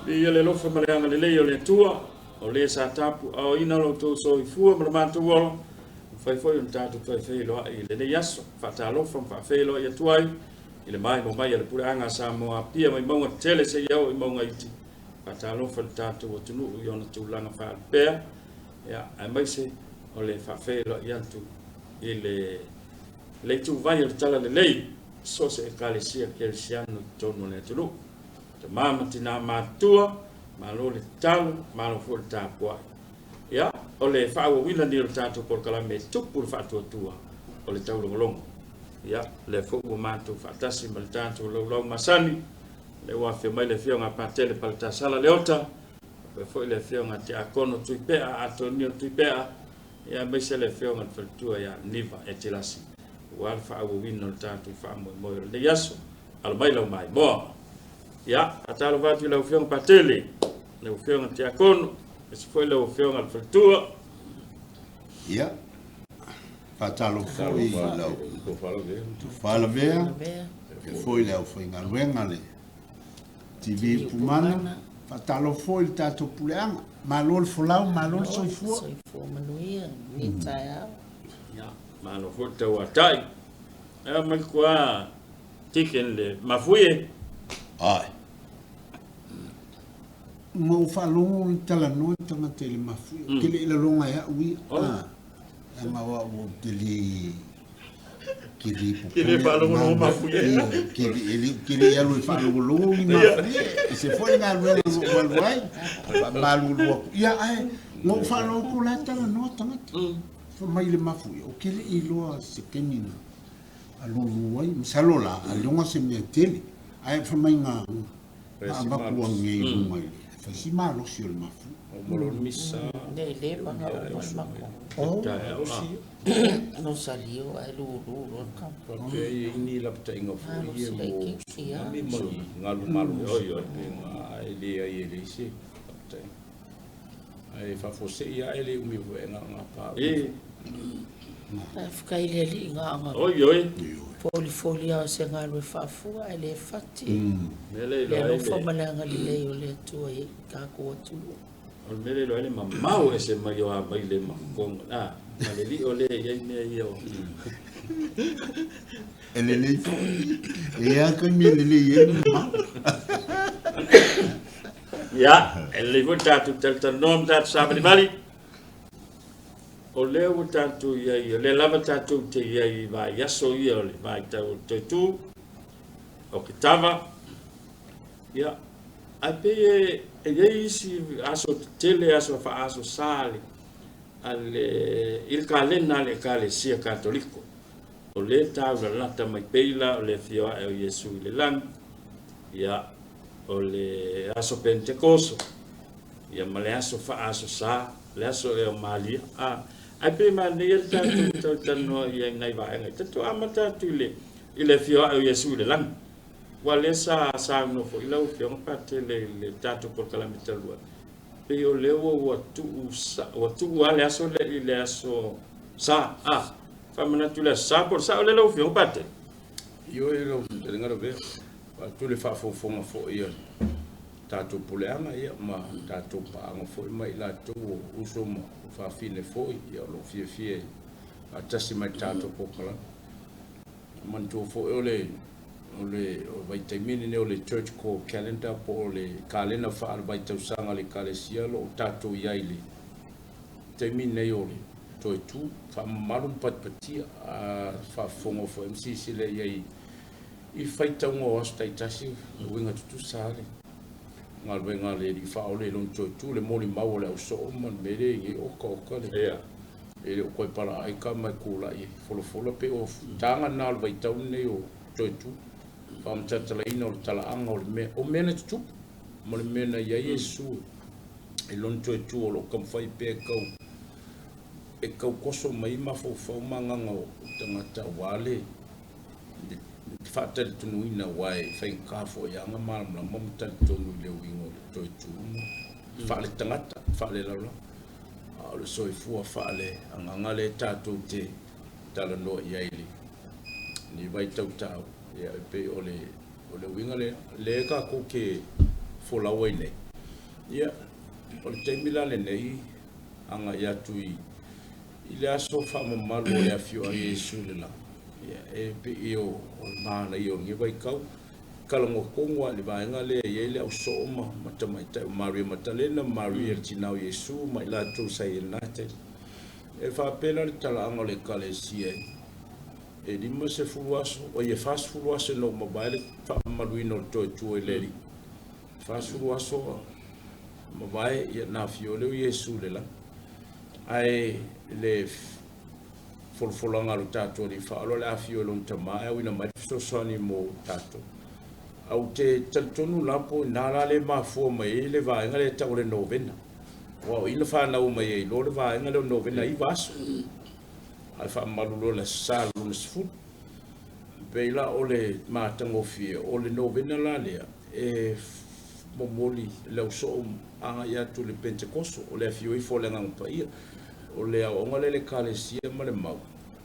Viia le alofa ma le agalelei o le Atua, o le sa tapuaaoina lo outou soifua ma lo matou ola, mafai foi ona tatou toe feiloai i lenei aso. Faatalofa ma faafeiloai atu ai i le maimoa mai a le puleaga a Samoa Apia mai mauga tetele seia oo i mauga iti. Faatalofa i le tatou atunuu i ona tulaga faalupea, ia, aemaise o le faafeiloai atu i le ituvai o le Talalelei, so o se ekalesia kerisiano i totonu o le atunuu. Tama ma tina matutua, malo le tatalo, malo foi le tapuai. Ia, o le faaauauina lenei o le tatou polokalame e tupu le faatuatua o le taulogologo. Ia, lea foi ua matou faatasi ma le tatou laulau masani, lea ua afio mai le afioga a Patele Paletasala Leota, faapea foi le afioga a Tiakono Tuipea, Atonio Tuipea, ia aemaise le afioga i le faletua ia Niva Etilasi, aua le faaauauina o le tatou faamoemoe o lenei aso. Alo mai lau maimoa. Ia, faatalofa atu i lau Afioga Patele, lau Afioga Tiakono, aemaise foi lau Afioga le Faletua. Ia, faatalofa foi i lau Tofa Lavea, faapea foi le aufaigaluega le TV Pumana. Faatalofa foi i le tatou puleaga. Malo le folau, malo le soifua. Soifua manuia, lenei taeao. Ia, malo foi le tauatai. Ia, mai kua Tiken le mafui e. Ai. Ma ou faalogo le talanoa tagata i le mafui. Mm. Ke le i lalonga e au ia. Oh. Ah. Leaga o au ou te le ke le popole. Ke le faalogologo mafui e. Ke le alu e faalogologo ni mafui e. E se foi galuega na ou alu ai. Faamalulu atu. Ia ae, na ou faalogo ko la talanoa tagata. Fai mai le mafui, ou te le i iloa se taimi na alulu ai. Masalo la, ailoga se mea tele. Ae fai mai na avatu anei i luga i le fai si malosi o le mafui. Ne le maga uma le mako. No salio ae lulu loa le kau. Faapea e i ai ni lapataiga foi ia mo tsunami ma ni galu malolosi faapena, ae leai e leai se lapataiga. Ae faafuasei lava e le umi foi ae gagapa uma foi. Faafetai i le Alii na ona Oi oi. folifoli lava o se galu e faafua ae le fati. Le alofa ma le agalelei o le Atua i tatou atunuu. O le mea lea iloa ai le mamao ese mai o Amaile ma Koga a ma le alii o lea e i ai mea ia o. E lelei foi. E i ai lava taimi e lelei ai le mamao. Ia, e lelei foi le tatou talatalanoa ma tatou savalivali. O lea ua tatou i ai, o lea lava tatou te i ai i vaiaso ia o le vaitau o le toe tu, o Kitava. Ia, ae pei e i ai isi aso tetele, aso faaaso sa a le, i le kalena a le Ekalesia Katoliko. O lea e taulalata mai pei la o le afio ae o Iesu i le lagi, ia, o le aso Penetekoso, ia ma le aso faaaso sa, le aso ea o Malia. A, ae pei e manaia le tatou talatalanoa i ai nai vaega ia. Tatou amata atu i le, i le afio ae o Iesu i le lagi. Aua lea sa saunoa foi lau Afioga Patele i le tatou polokalame talu ai, pei o lea ua ua tuu ua tuu lava le aso lea i le aso sa. A, faamanatu i le aso sa po o le sao lea lau Afioga Patele? Ioe lau Fetalaiga Lavea, vaeatu le faafogafoga foi a le tatou puleaga ia ma tatou paaga foi ma i latou o uso ma fafine foi ia o lo o fiafia e faatasi mai i le tatou polokalame. Manatua foi o le o le vaitaimi lenei o le Church Call Calendar po o le kalena faale-vaitausaga a le Ekalesia o lo o tatou i ai i le taimi lenei o le toe tu faamamalu ma patipatia. A faafofoga foi ma silasila i ai i faitauga o aso taitasi, uiga tutusa lava le galuega a le Alii Faaola i lona toe tu, le molimau a le ausoo ma le mea lea e i ai, oka oka le e le o toe palaai ka ma e tulai e folafola pei o taga na o le vaitau lenei o toe tu faamatalaina o le talaaga o le mea o mea na tutupu ma le mea na i ai Iesu i lona toe tu o lo o taumafai pea e tau toso mai mafaufau ma agaga o tagata aua le faatalitonuina aua e faigata foi lava ona malamalama ma talitonu i le uiga o le toe tu ma faaletagata, faalelalolagi. A o le soifua faaleagaga lea tatou te talanoa i ai i lenei vaitau taua, ia e pei o le uiga lea, lea tatou te folau ai nei. Ia, o le taimi la lenei agai atu i i le aso faamamalu o le afio a Iesu i le lagi. Ia, e pei o le manaia o lenei vaitau, talanoa tonu lava i le vaega lea e i ai le ausoo ma ma tamaitai o Maria Matalena ma Maria le tina o Iesu ma i latou sa i ai i lena taimi. E faapea la le talaaga o le Ekalesia e 50 aso, oi e 40 aso ina ua mavae le faamamaluina o le toe tua i le Alii. 40 aso ua mavae, ia na afio lea o Iesu i le lagi. Ae le folafolaga a lo tatou Alii faaaloalo le afio i lona Tama e auina mai le fesoasoani mo tatou. Ae ou te talitonu la po o ina la lea e mafua mai ai le vaega lea e tau o le novena. Aua o i na fanau mai ai loa le vaega lea o le novena, 9 aso. Ae faamamalu loa i le Aso Sa lona 10. E pei la o le matagofie o le novena la lea e momoli le ausoo agai atu i le Pentekoso, o le afio ifo o le Agaga Paia. O le aoaoga lea i le Ekalesia ma le mau,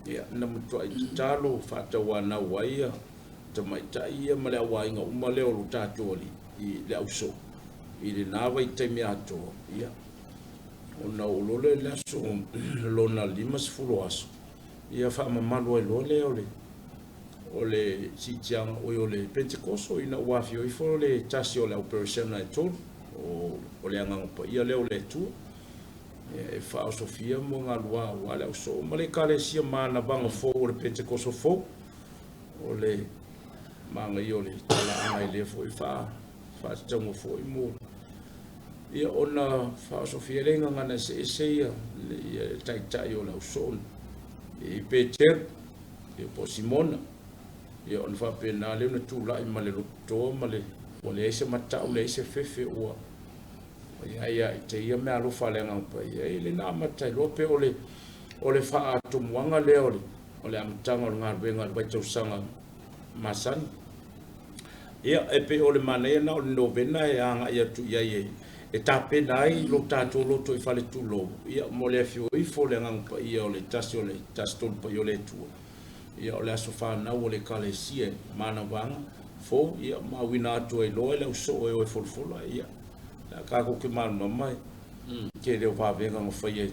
ia, na matuai tatalo faatauanau ai ia tamaitai ia ma le auaiga uma lea o lo tatou Alii i le ausoo i lena vaitaimi atoa, ia, ona oo loa lea i le aso lona 50 aso, ia faamamalu ai loa lea o le o le siitiaga oi o le Pentekoso ina ua afio ifo le tasi o le auperesona e tolu o le Agaga Paia lea o le Atua e faaosofia mo galua aua le ausoo ma le Ekalesia manavaga fou o le Pentekoso fou o le manaia o le talaaga i lea foi faatatauga foi mo ia ona faaosofia lea i gagana eseese ia le taitai o le ausoo i Peteru ia po o Simona ia ona faapena lea ona tulai ma le lotoa ma le ua leai se matau leai se fefe ua ia ia i te ia mea alofa a le Agaga Paia e le na amata ai loa pe o le o le faatomuaga lea o le o le amataga o le galuega i le vaitausaga masani. Ia, e pei o le manaia lena o le novena e agai atu i ai e tapena ai lo tatou loto i fale tulou, ia, mo le afio ifo o le Agaga Paia o le tasi o le Tasi Tolu Paia o le Atua. Ia, o le aso fanau o le Ekalesia e manavaga fou, ia, ma auina atu ai loa e le ausoo e o e folafola, ia, la tatou te malamalama i tele o vavega na faia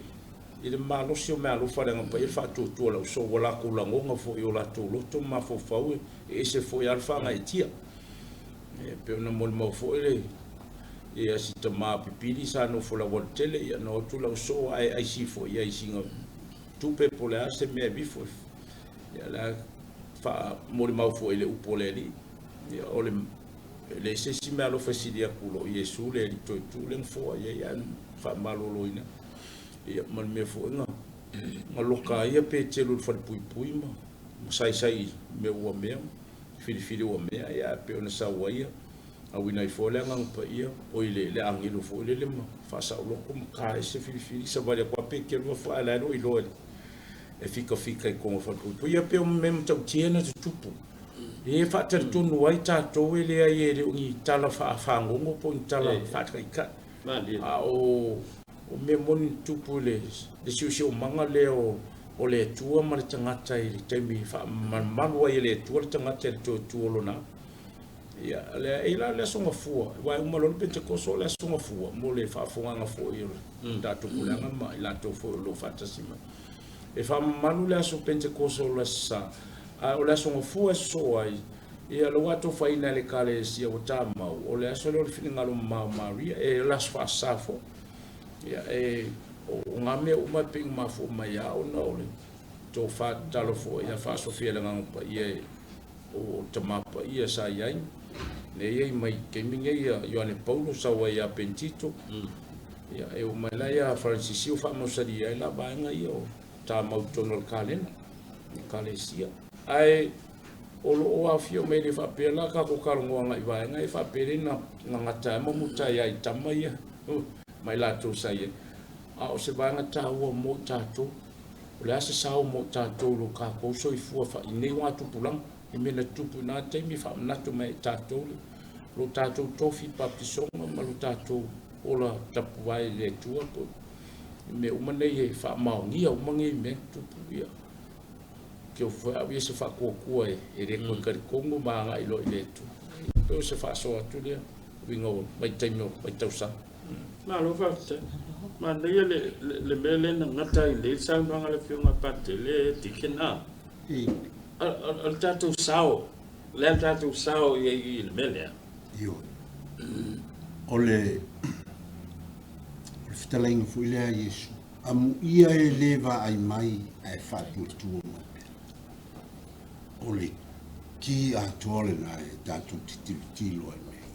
i le malosi o meaalofa a le Agaga Paia, le faatuatua o le ausoo, ua latou lagona foi i o latou loto ma mafaufau e ese foi lava le faagaeetia. E pei ona molimau foi le ia si tama pipili sa nofo i le aualatele, ia na o atu le ausoo ae aisi foi i ai sina tupe po o le a se mea e vifo. Ia la faamolimau foi i le upu o le Alii, ia o le e leai se isi meaalofa e sili atu i lo Iesu le Alii Toetu lea na foa i ai ae faamaloloina. Ia ma le mea foi na loka ai ia Peteru i le falepuipui ma saisai i mea ua mea, filifili ua mea, ia ae pei ona sau ai ia auina ai foi le Agaga Paia, oi le agelu foi lele ma faasaoloto ma taese filifili, savali atu lava Peteru ma ae la e le o iloa e fikafika i totonu o le falepuipui. Ia pei o mea matautia na tutupu. E faatalitonu ai tatou e leai e le o ni tala faafagogo po o ni tala faataitai, a o mea moni na tupu i le siosiomaga lea o le Atua ma le tagata i le taimi e faamalumalu ai e le Atua le tagata i le toe tu o lona. Ia, lea, e la le aso gafua, aua e uma loa le Pentekoso o le aso gafua mo le faafofogaga foi o le tatou puleaga ma i latou foi o lo o faatasi mai. E faamamalu le aso Pentekoso o le Aso Sa, a o le aso gafua e sosoo ai, ia le ua atofaina e le Ekalesia ua tamau, o le aso lea o le finagalo mamao o Maria, e o le aso faasa foi. Ia, e, o ngā mea uma e pei ona mafua mai lava ona o le tofa tatalo foi ia faasofia e le Agaga Paia e o Tama Paia sa i ai, lea e i ai mai taimi nei ia Ioane Paulo sau ai ia Pentito, ia e oo mai la ia Faransisi ua faamausali ai la vaega ia o tamau i totonu o le kalena, Ekalesia. Ae o lo o aofia mai le faapea la tatou talanoa agai i vaega ia faapea le na gata ai ma muta ai i tama ia ma i latou sa i ai. A o se vaega taua mo i tatou, o le a se sao mo i tatou i lo tatou soifua i nei ogatupulaga, i mea na tutupu i na taimi e faamanatu mai ai i tatou lo tatou tofi baptisoga ma lo tatou ola tapuvae i le Atua po i mea uma nei e faamaonia uma nei mea na tutupu. Ia ke o foi au ia se faatuatua e le toe talitonu ma agai loa i le Atua. E pei o se faasoa atu lea uiga o vaitaimi o vaitausaga. Malo faafetai. Manaia le le mea lea na gata ai nei le saunoaga a le Afioga a Patele Tikina. O le tatou sao, le a tatou sao i ai i le mea lea. Ioe. O le o le fetalaiga foi lea a Iesu, amuia e le vaai mai ae faatuatua mai pea. O le ki atoa lena e tatou te tilotilo ai nei,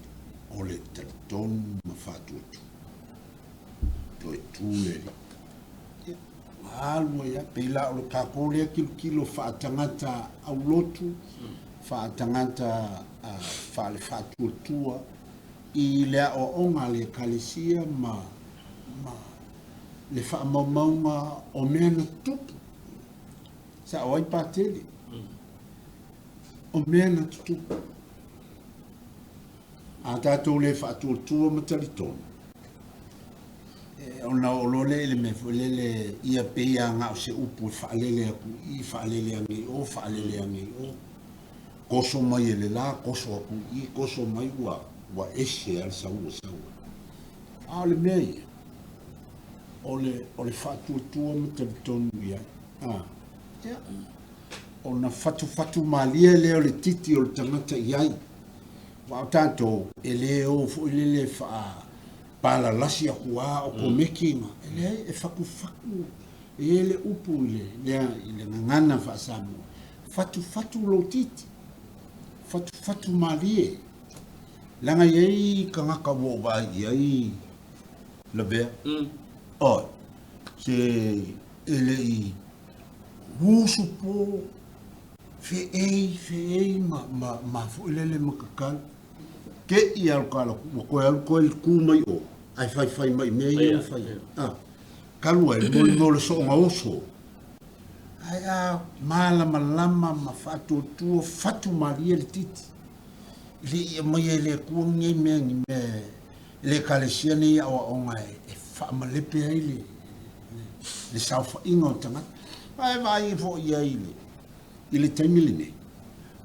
o le talitonu ma faatuatua. Toe tu le Alii. Ia, ua alu ai lava. Pei la o le tatou lea tilotilo faatagata aulotu, faatagata faale-faatuatua i le aoaoga a le Ekalesia ma, ma le faamaumauga o mea na tutupu. Sao ai Patele. O mea na tutupu. A tatou le faatuatua ma talitonu, ona oo loa lea i le mea foi lele, ia pei lava na o se upu e faalele atu i i, faalele ane i o, faalele ane i o. Toso mai e le la, toso atu i i, toso mai ua, ua ese lava le sau ua sau ai. A o le mea ia, o le, o le faatuatua ma talitonu i ai. A, ia, ona fatufatu malie lea o le titi o le tagata i ai. Aua o tatou, e le o foi lele faapalalasi atu lava okomeki ma, e leai, e fatufatu, e i ai le upu i le, lea, i le gagana faa-Samoa, fatufatu lou titi, fatufatu malie. Leaga e i ai tagata ua ou vaai i ai Lavea, oi, se e le i usu po, feei, feei ma, ma, ma foi lele ma kakau. Te i alu ka ala, ua koe alu koe ku mai o, ai fai fai mai mea ia na fai. Ah, kalu ai, mo le mea o le soonga oso. Ai a malamalama ma faatuatua fatu malie le titi. I le i aumaia e le Atua nei mea ni mea e le Ekalesia nei aoaoga e faamalepe ai le, le, le saofaiga o tagata. Ma e vaai foi i ai i le, i le taimi lenei,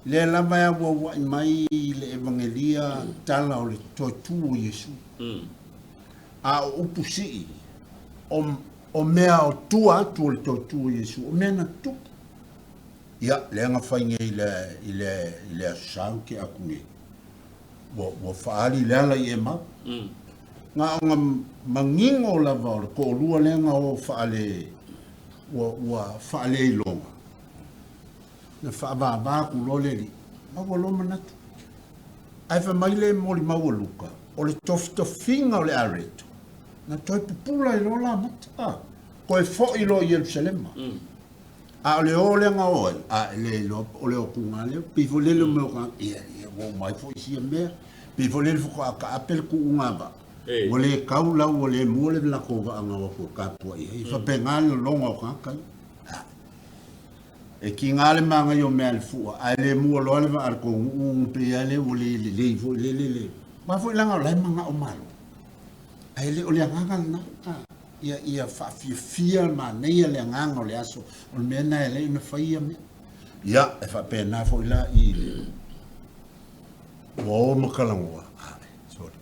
lea lava e auauai mai le Evagelia tala o le toe tu o Iesu. A o upu sii, o, o mea o tua atu o le toe tu o Iesu, o mea na tupu. Ia, lea na fai nei i le, i le, i le Aso Sa ua tea atu nei. Ua, ua faaali le ala i Emau. Na ona manino lava o le toalua lea na o faale, ua, ua faaleiloga, na faavavā atu loa le alii, maua loa manatu. Ae fai mai le molimau a Luka, o le tofitofiga o le areto, na toe pupula ai loa lamata, a, toe foi loa i Ierusalema. A o le o lea na o ai, a e le iloa po o le otuga lea, pei foi lele o mea o tagata, ia, ia, ua uma ai foi sia mea. Pei foi lele faatoa taape le tuuga vaa, ua le tau lau ua le mua le latou vaa na o atu e tapuai ai. E faapena le lagona o tagata ia. E tiga le manaia o mea a le fua, ae le mua loa le vaa a le tou nuu, pei lava lea ua le lelei foi lele le... Aua foi leaga o la e manao malo, ae le o le agaga lena. Ia, ia faafiafia manaia le agaga o le aso, o le mea lena e ala ai ona fai ia mea. Ia, e faapena foi la i le... Ua o ma talanoa, ae, sorry.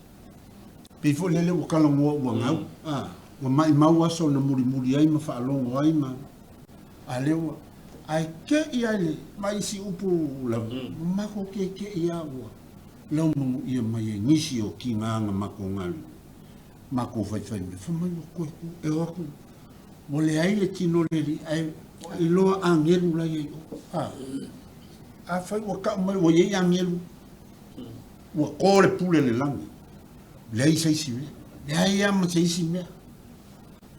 Pei foi lele ua talanoa ua gau, a, ua maimau aso na mulimuli ai ma faalogo ai ma, a lea ua, ae te i lava i le, ma isi upu lava, ua matou keke'i lava ua laumanuia mai ai nisi o tiga na matou galulue, matou faifai mea, fai mai ua toe tu, e o atu, ua leai le tino o le alii, ae ua iloa agelu la e i ai i o. A, afai ua tau mai ua i ai agelu, ua to le pule i le lagi, leai se isi mea, leai lava ma se isi mea.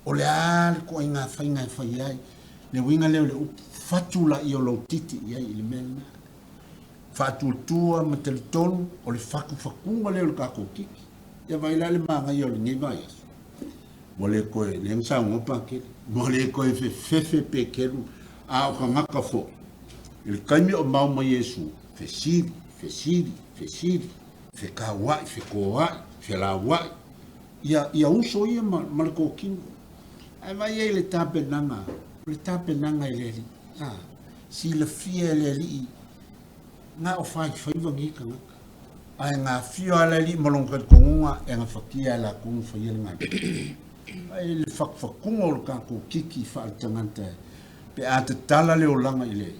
O le a le ituaiga faiga e fai ai, le uiga lea o le upu, fatu laia o lou titi i ai i le mea lena. Faatuatua ma talitonu o le fatufatuga lea o le tatou titi. Ia vaai la le manaia o lenei vaiaso. Ua le toe, lea na saunoa Patele, ua le toe fefefe Peteru, a o tagata foi. I le taimi o mao mai Iesu, fesili, fesili, fesili, fetauai, fetoai, felauai, ia, ia uso ia ma, ma le totino. Ae vaai ai le tapenaga, o le tapenaga e le Alii. A, silafia e le Alii, na o faifaiva nei tagata. Ae gafio lava le alii ma lona talitonuga e gafatia e latou ona faia le galuega. Ae le fakufakuga o le tatou kiki faaletagata pe a tatala le olaga i le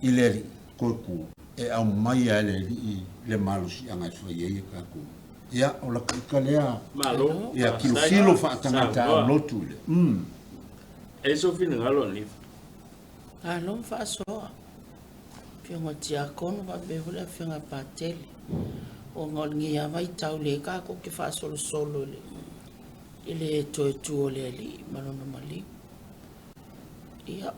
i le alii toe tu, e aumai lava e le alii le malosiaga e fai ai a tatou. Ia, o lata ita lea. Malo. Ia, tilotilo faatagata aulotu i le. E i ai sou finagalo, Anifa? Malo ma faasoa. Afioga Tiakono faapea foi le Afioga Patele, ona o lenei lava vaitau lea tatou te faasolosolo i le toe tu o le Alii ma lona maliu. Ia,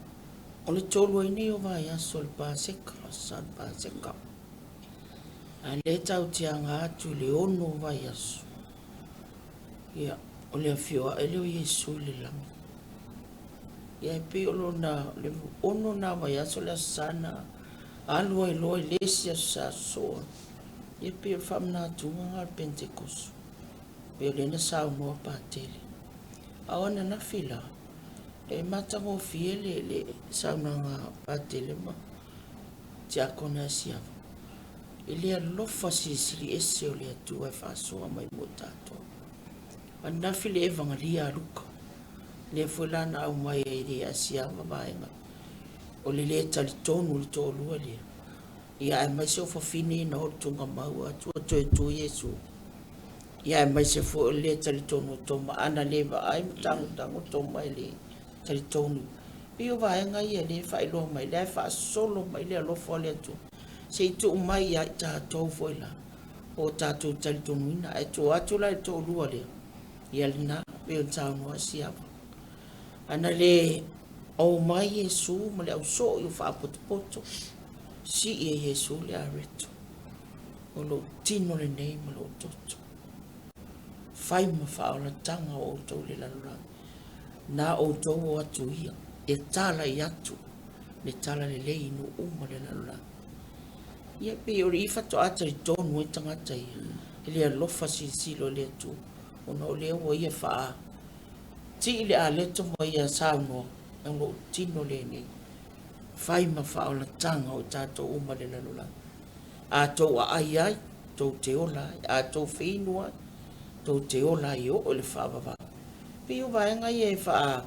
o le 3 ai nei o vaiaso o le Paseka, Aso Sa o le Paseka. A lea tatou te aga atu i le 6 o vaiaso, ia, o le afio ae lea o Iesu i le lagi. Ia e pei o lona, le 6 na vaiaso le Aso Sa na alu ai loa i le isi Aso Sa sosoo atu. Ia e pei o le faamanatuga na o le Penetekoso. Pei o lea na saunoa Patele. A o ananafi la, e matagofie le, le saunoaga a Patele ma Tiakona Asiava, i le alofa silisili ese o le Atua e faasoa mai mo tatou. Ananafi le Evangelia a Luka, lea foi la na aumai ai le Asiava vaega o le lē talitonu i le toalua lea, ia aemaise o fafine ina o le tugamau atu ua toe tu Iesu, ia aemaise foi o le lē talitonu o Toma, ana le vaai ma tagotago Toma e le talitonu. Pei o vaega ia lea e faailoa mai, lea e faasolo mai le alofa o le Atua, se i tuu mai ia i tatou foi la o tatou talitonuina. Ae tuu atu la i le toalua lea, ia lena, pei ona saunoa Siava. Ana le omai Iesu ma le ausoo i o faapotopoto, sii e Iesu le areto, o lou tino lenei ma lou toto, fai ma faaolataga o outou i le lalolagi. Na outou o atu ia, e talai atu le tala lelei i nuu uma o le lalolagi. Ia pei o le i faatoa talitonu ai tagata ia i le alofa silasila o le Atua, ona o lea ua ia faa tii le aleto ma ia saunoa, o lou tino lenei, fai ma faaolataga o tatou uma i le lalolagi. A tou aai ai, tou te ola ai, a tou feinu ai, tou te ola ai e oo i le faavavau. Pei o vaega ia e faa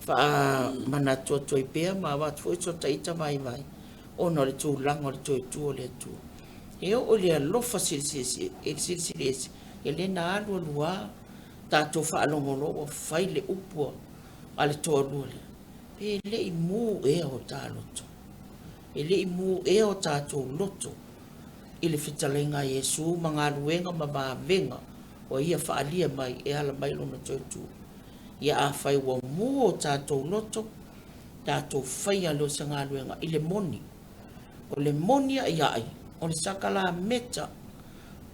faamanatu atu ai pea ma avatu foi so ta ita vaivai ona o le tulaga o le toe tu o le Atua. E oo i le alofa silisili ese, e le na alu alu lava tatou faalogo loa ua fai le upu a le toalua lea, pe le i mu ea o ta loto, e le i mu ea o tatou loto i le fetalaiga a Iesu ma galuega ma vavega ua ia faaalia mai e ala mai lona toe tu. Ia afai ua mu o tatou loto, tatou faia lea o se galuega i le moni. O le moni aiai, o le sakalameta,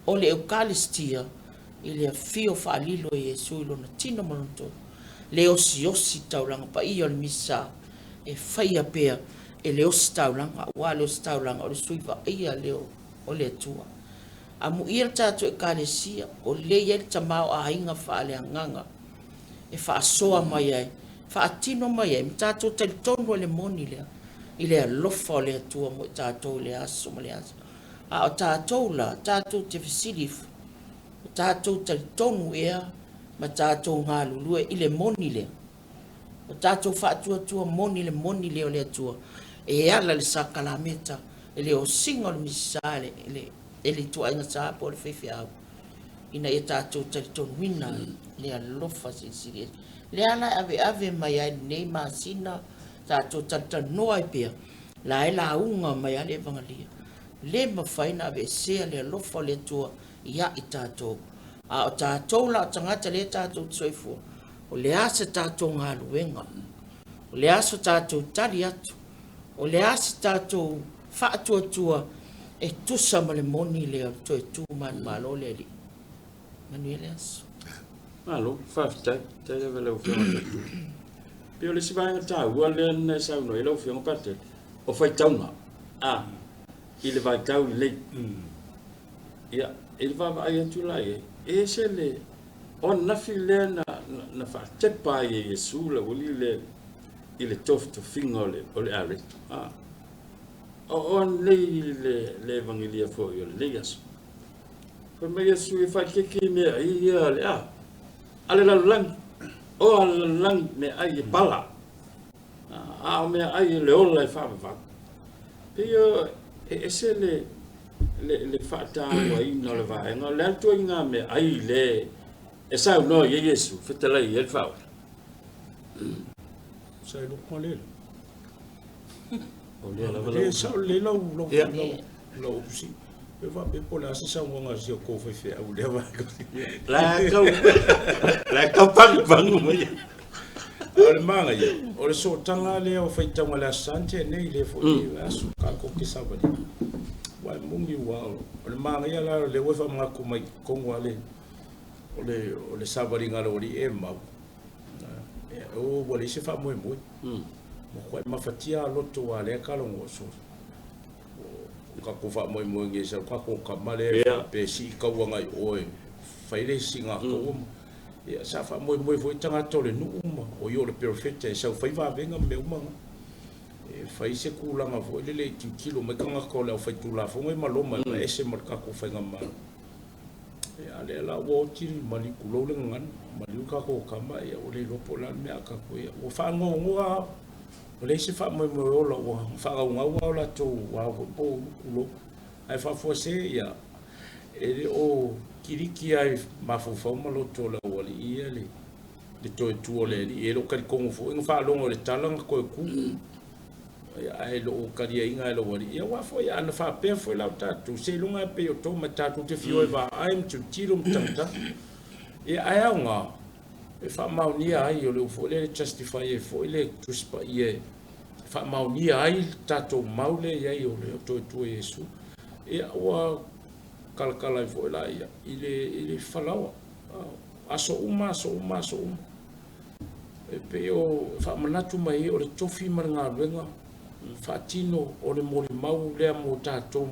o le Eukalistia, i le afio faalilo e Iesu i lona tino ma lona toto, le osiosi taulaga paia o le Misa e faia pea e le ositaulaga, aua o le ositaulaga o le sui vaaia lea o le Atua. Amuia le tatou Ekalesia, o lea e i ai le tamaoaiga faaleagaga e faasoa mai ai, faatino mai ai ma tatou talitonu ai le moni lea i le alofa o le Atua mo i tatou i le aso ma le aso. A o tatou la, tatou te fesili ifo, o tatou talitonu ea ma tatou galulue i le moni lea? O tatou faatuatua moni le moni lea o le Atua e ala i le sakalameta, i le osiga o le Misisa e le ituaiga sa po o le faifeau, ina ia tatou talitonuina ai le alofa silisili ese. Lea la e aveave mai ai lenei masina, tatou talatalanoa ai pea, la e lauga mai lava le Evangelia. Le mafai ona aveesea le alofa o le Atua ia i tatou. A o tatou la o tagata lea tatou te soifua, o le a se tatou galuega, o le a so tatou tali atu, o le a se tatou faatuatua e tusa ma le moni lea o le toe tu manumalo o le Alii. Manuia le aso. Malo, faafetai. Faafetai lava i lau Afioga i le Faipule. Pei o le isi vaega taua lea na e saunoa ai lau Afioga Patele, o faitauga a i le vaitau lenei. Ia, i le vaavaai atu la i ai, e ese le o ananafi lea na, na, na faatepa ai e Iesu le aualii lea i le tofitofiga o le, o le areto. A, o, o ananei le, le evangelia foi o lenei aso. Fai mai Iesu e faaeteete i meaai ia le a? A le lalolagi. O a le lalolagi meaai e pala. A o meaai e le ola e faavavau. Pei e ese le le faatauaina o le vaega, o le a le ituaiga meaai le e saunoa i ai Iesu, fetalai i ai le faaola? Sa e loko le. O lea lava lau. Sao lelei lau lau lau upu si. Pe faapea po o le a se saunoaga a si o kou faifeau i lea vaega. La kau la kau pangu pangu mai. A o le manaia, o le sootaga lea o faitauga i le Aso Sa nei, lea foi aso tatou te savali. Aua e moni ua o le manaia la o lea ua e faamanatu mai totonu lava le o le o le savaliga a le aualii e mau. O ua leai se faamoemoe. Matuai mafatia lava loto aua o lea e talanoa solo. O tatou faamoemoe nei sau tatou tama lea pe sii tau agai i o e fai le isi gatou. Ia sa faamoemoe foi tagata o le nuu ma o ia o le perofeta e sau fai vavega ma mea uma na. E fai se tulaga foi lele i tilotilo mai tagata o le aufaitulafono ia ma Roma e ese ma le tatou faigamalo. Ia a lea la ua oti maliu tulou le gagana, maliu le tatou tama ia ua le iloa po o le a le mea a tatou ia. Ua faanoanoa lava, ua leai se faamoemoe ola ua faagaugau lava o latou ao foi po o ulu tulou. Ae faafuasē ia e le o kiliki lava i mafaufau ma loto o le aualii ia le toe tu o le alii. E le o talitonu foi na faalogo i le tala na toe tu. Ae le o taliaina e le aualii. Ia aua foi ana faapea foi la o tatou, seiloga e pei o toma tatou te fia o e vaai ma tilotilo ma tagataga. Ia ae aoga e faamaonia ai, o le upu foi lea e justify ai foi le Tusi Paia e faamaonia ai le tatou mau lea e i ai o le toe tu o Iesu. Ia ua talatala ai foi la ia i le falaoa. Aso uma, aso uma, aso uma. E pei o faamanatu mai ai o le tofi ma le galuega faatino o le molimau lea mo tatou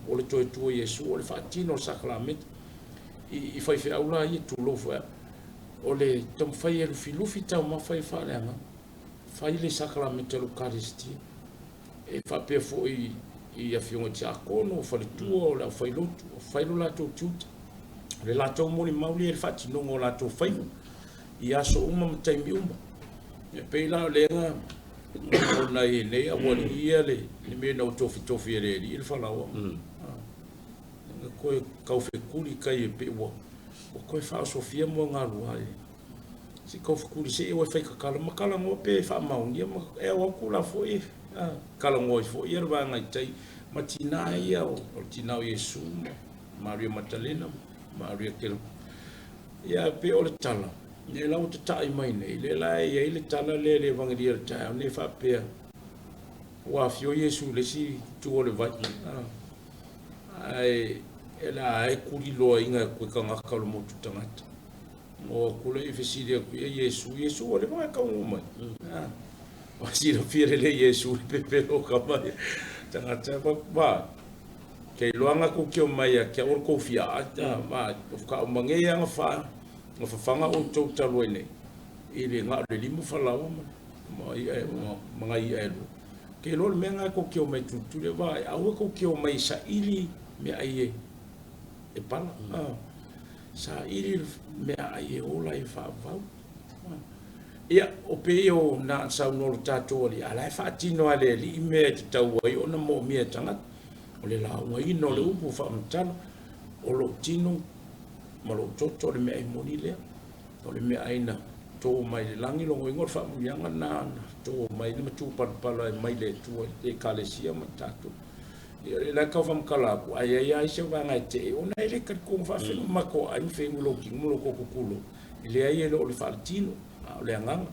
o le toe tu o Iesu, o le faatino o le sakalameta. I faifeau la ia, tulou foi au, o le taumafai e lufilufi taumafa ia faaleagaga, fai le sakalameta o le Ukaristia. E faapea foi i afioga i tiakono, o faletua, o le aufailotu, fai lo latou tiute. O le latou molimau lea i le faatinoga o latou faiva i aso uma ma taimi uma. E pei la o lea na ona i nei aualii ia le mea na ua tofitofi e le alii le falaoa. Na toe taufetuli tai e pei ua toe faaosofia moegaluaga e se i taufetuli se i o e fai tatalo ma talanoa pe faamaonia ma e ao atu la foi talanoa ai foi ia le vaega i tai ma tina ia o le tina o Iesu ma Maria Matalena ma Maria Kelo. Ia pei o le tala lea la ua tatai mai nei, lea la e i ai le tala lea i le Evagelia o le taeao nei faapea ua afio Iesu i le isi itu o le vai. Ae e la e tuliloaina e koe tagata o le motu tagata. O atu lea i fesili atu ia Iesu, Iesu ua leva ona e taunuu mai. Ua silafia lelei Iesu le pepelo o tama ia. Tagata va ke iloa na kou te omai ia te au o le kou fiaa, va faatoa uma nei lava na na fafaga outou talu ai nei i le na o le 5 falaoa ma i'a ma nai i'a e lua. Ke iloa o le mea lena tou te omai tulituli ai, va aua tou te omai e saili meaai e pala. Saili meaai e ola e faavavau. Ia, o pei o na saunoa lo tatou alii, a la e faatino lava e le alii mea e tatau ai ona moomia e tagata. O le laugaina o le upu faamatala, o lou tino ma lou toto o le meaai moni lea. O le meaai na to mai le lagi, lona uiga o le faamanuiaga lena na to mai le matupalapala mai le Atua i le Ekalesia ma tatou. Ia o lea la e tau faamatala atu, a i ai lava isi vaega e tee, ona e le talitonu faafeinu ma matou ai ma feinu i lou tino ma lou toto tulou. E leai e le o le faaletino, a o le agaga.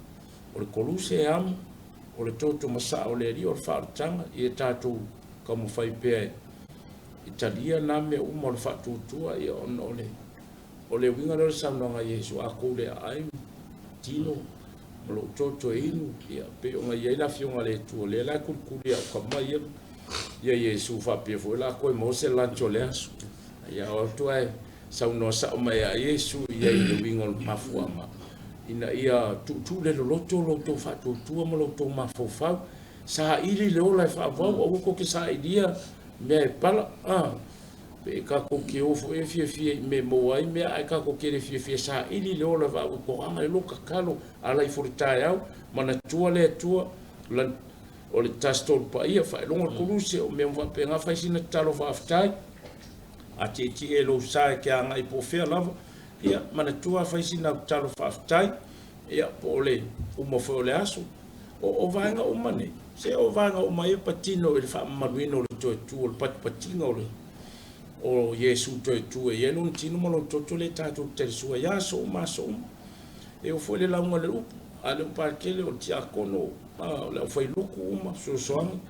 O le koluse e amo, o le toto masaa o le Alii, o le faaolataga, ia tatou taumafai pea e talia na mea uma o le faatuatua, ia ona o le O le uiga lea o le saunoaga a Iesu, a tou le aai tino ma lou toto e inu, ia pei ona i ai le Afioga a le Atua, lea la e kulikuli au tama ia ia Iesu faapea foi la koe maua se lunch o le aso. Ia o atu ae saunoa sao mai ia Iesu i ai i le uiga o le mafuaaga, ina ia tuutuu le loloto lo outou faatuatua ma lo outou mafaufau, saili le ola e faavau, aua tou te sailia mea e pala. Pe kākou ke o foi e fiafia i mea e maua ai mea, ae kākou ke le fiafia saili le ola vaau i toaga le lo tatalo ala ifo le taeao, manatua le Atua, lan, o le Tasi Tolu Paia, faailoga le Koluse, o mea uma faapena, fai sina tatalo faafetai, a tietie e lou sa e ke agai po o fea lava, ia, manatua fai sina tatalo faafetai, ia, po o le uma foi o le aso. O, o vaega uma nei, se o vaega uma ia patino i le faamamaluina o le toe tu, o le patipatiga o le o Iesu toe tu e i ai lona tino ma lona toto lea tatou te talisua i aso uma aso uma. E oo foi le lauga i le upu, a le Patele o le tiakono, o le aufailuku uma, fesoasoani,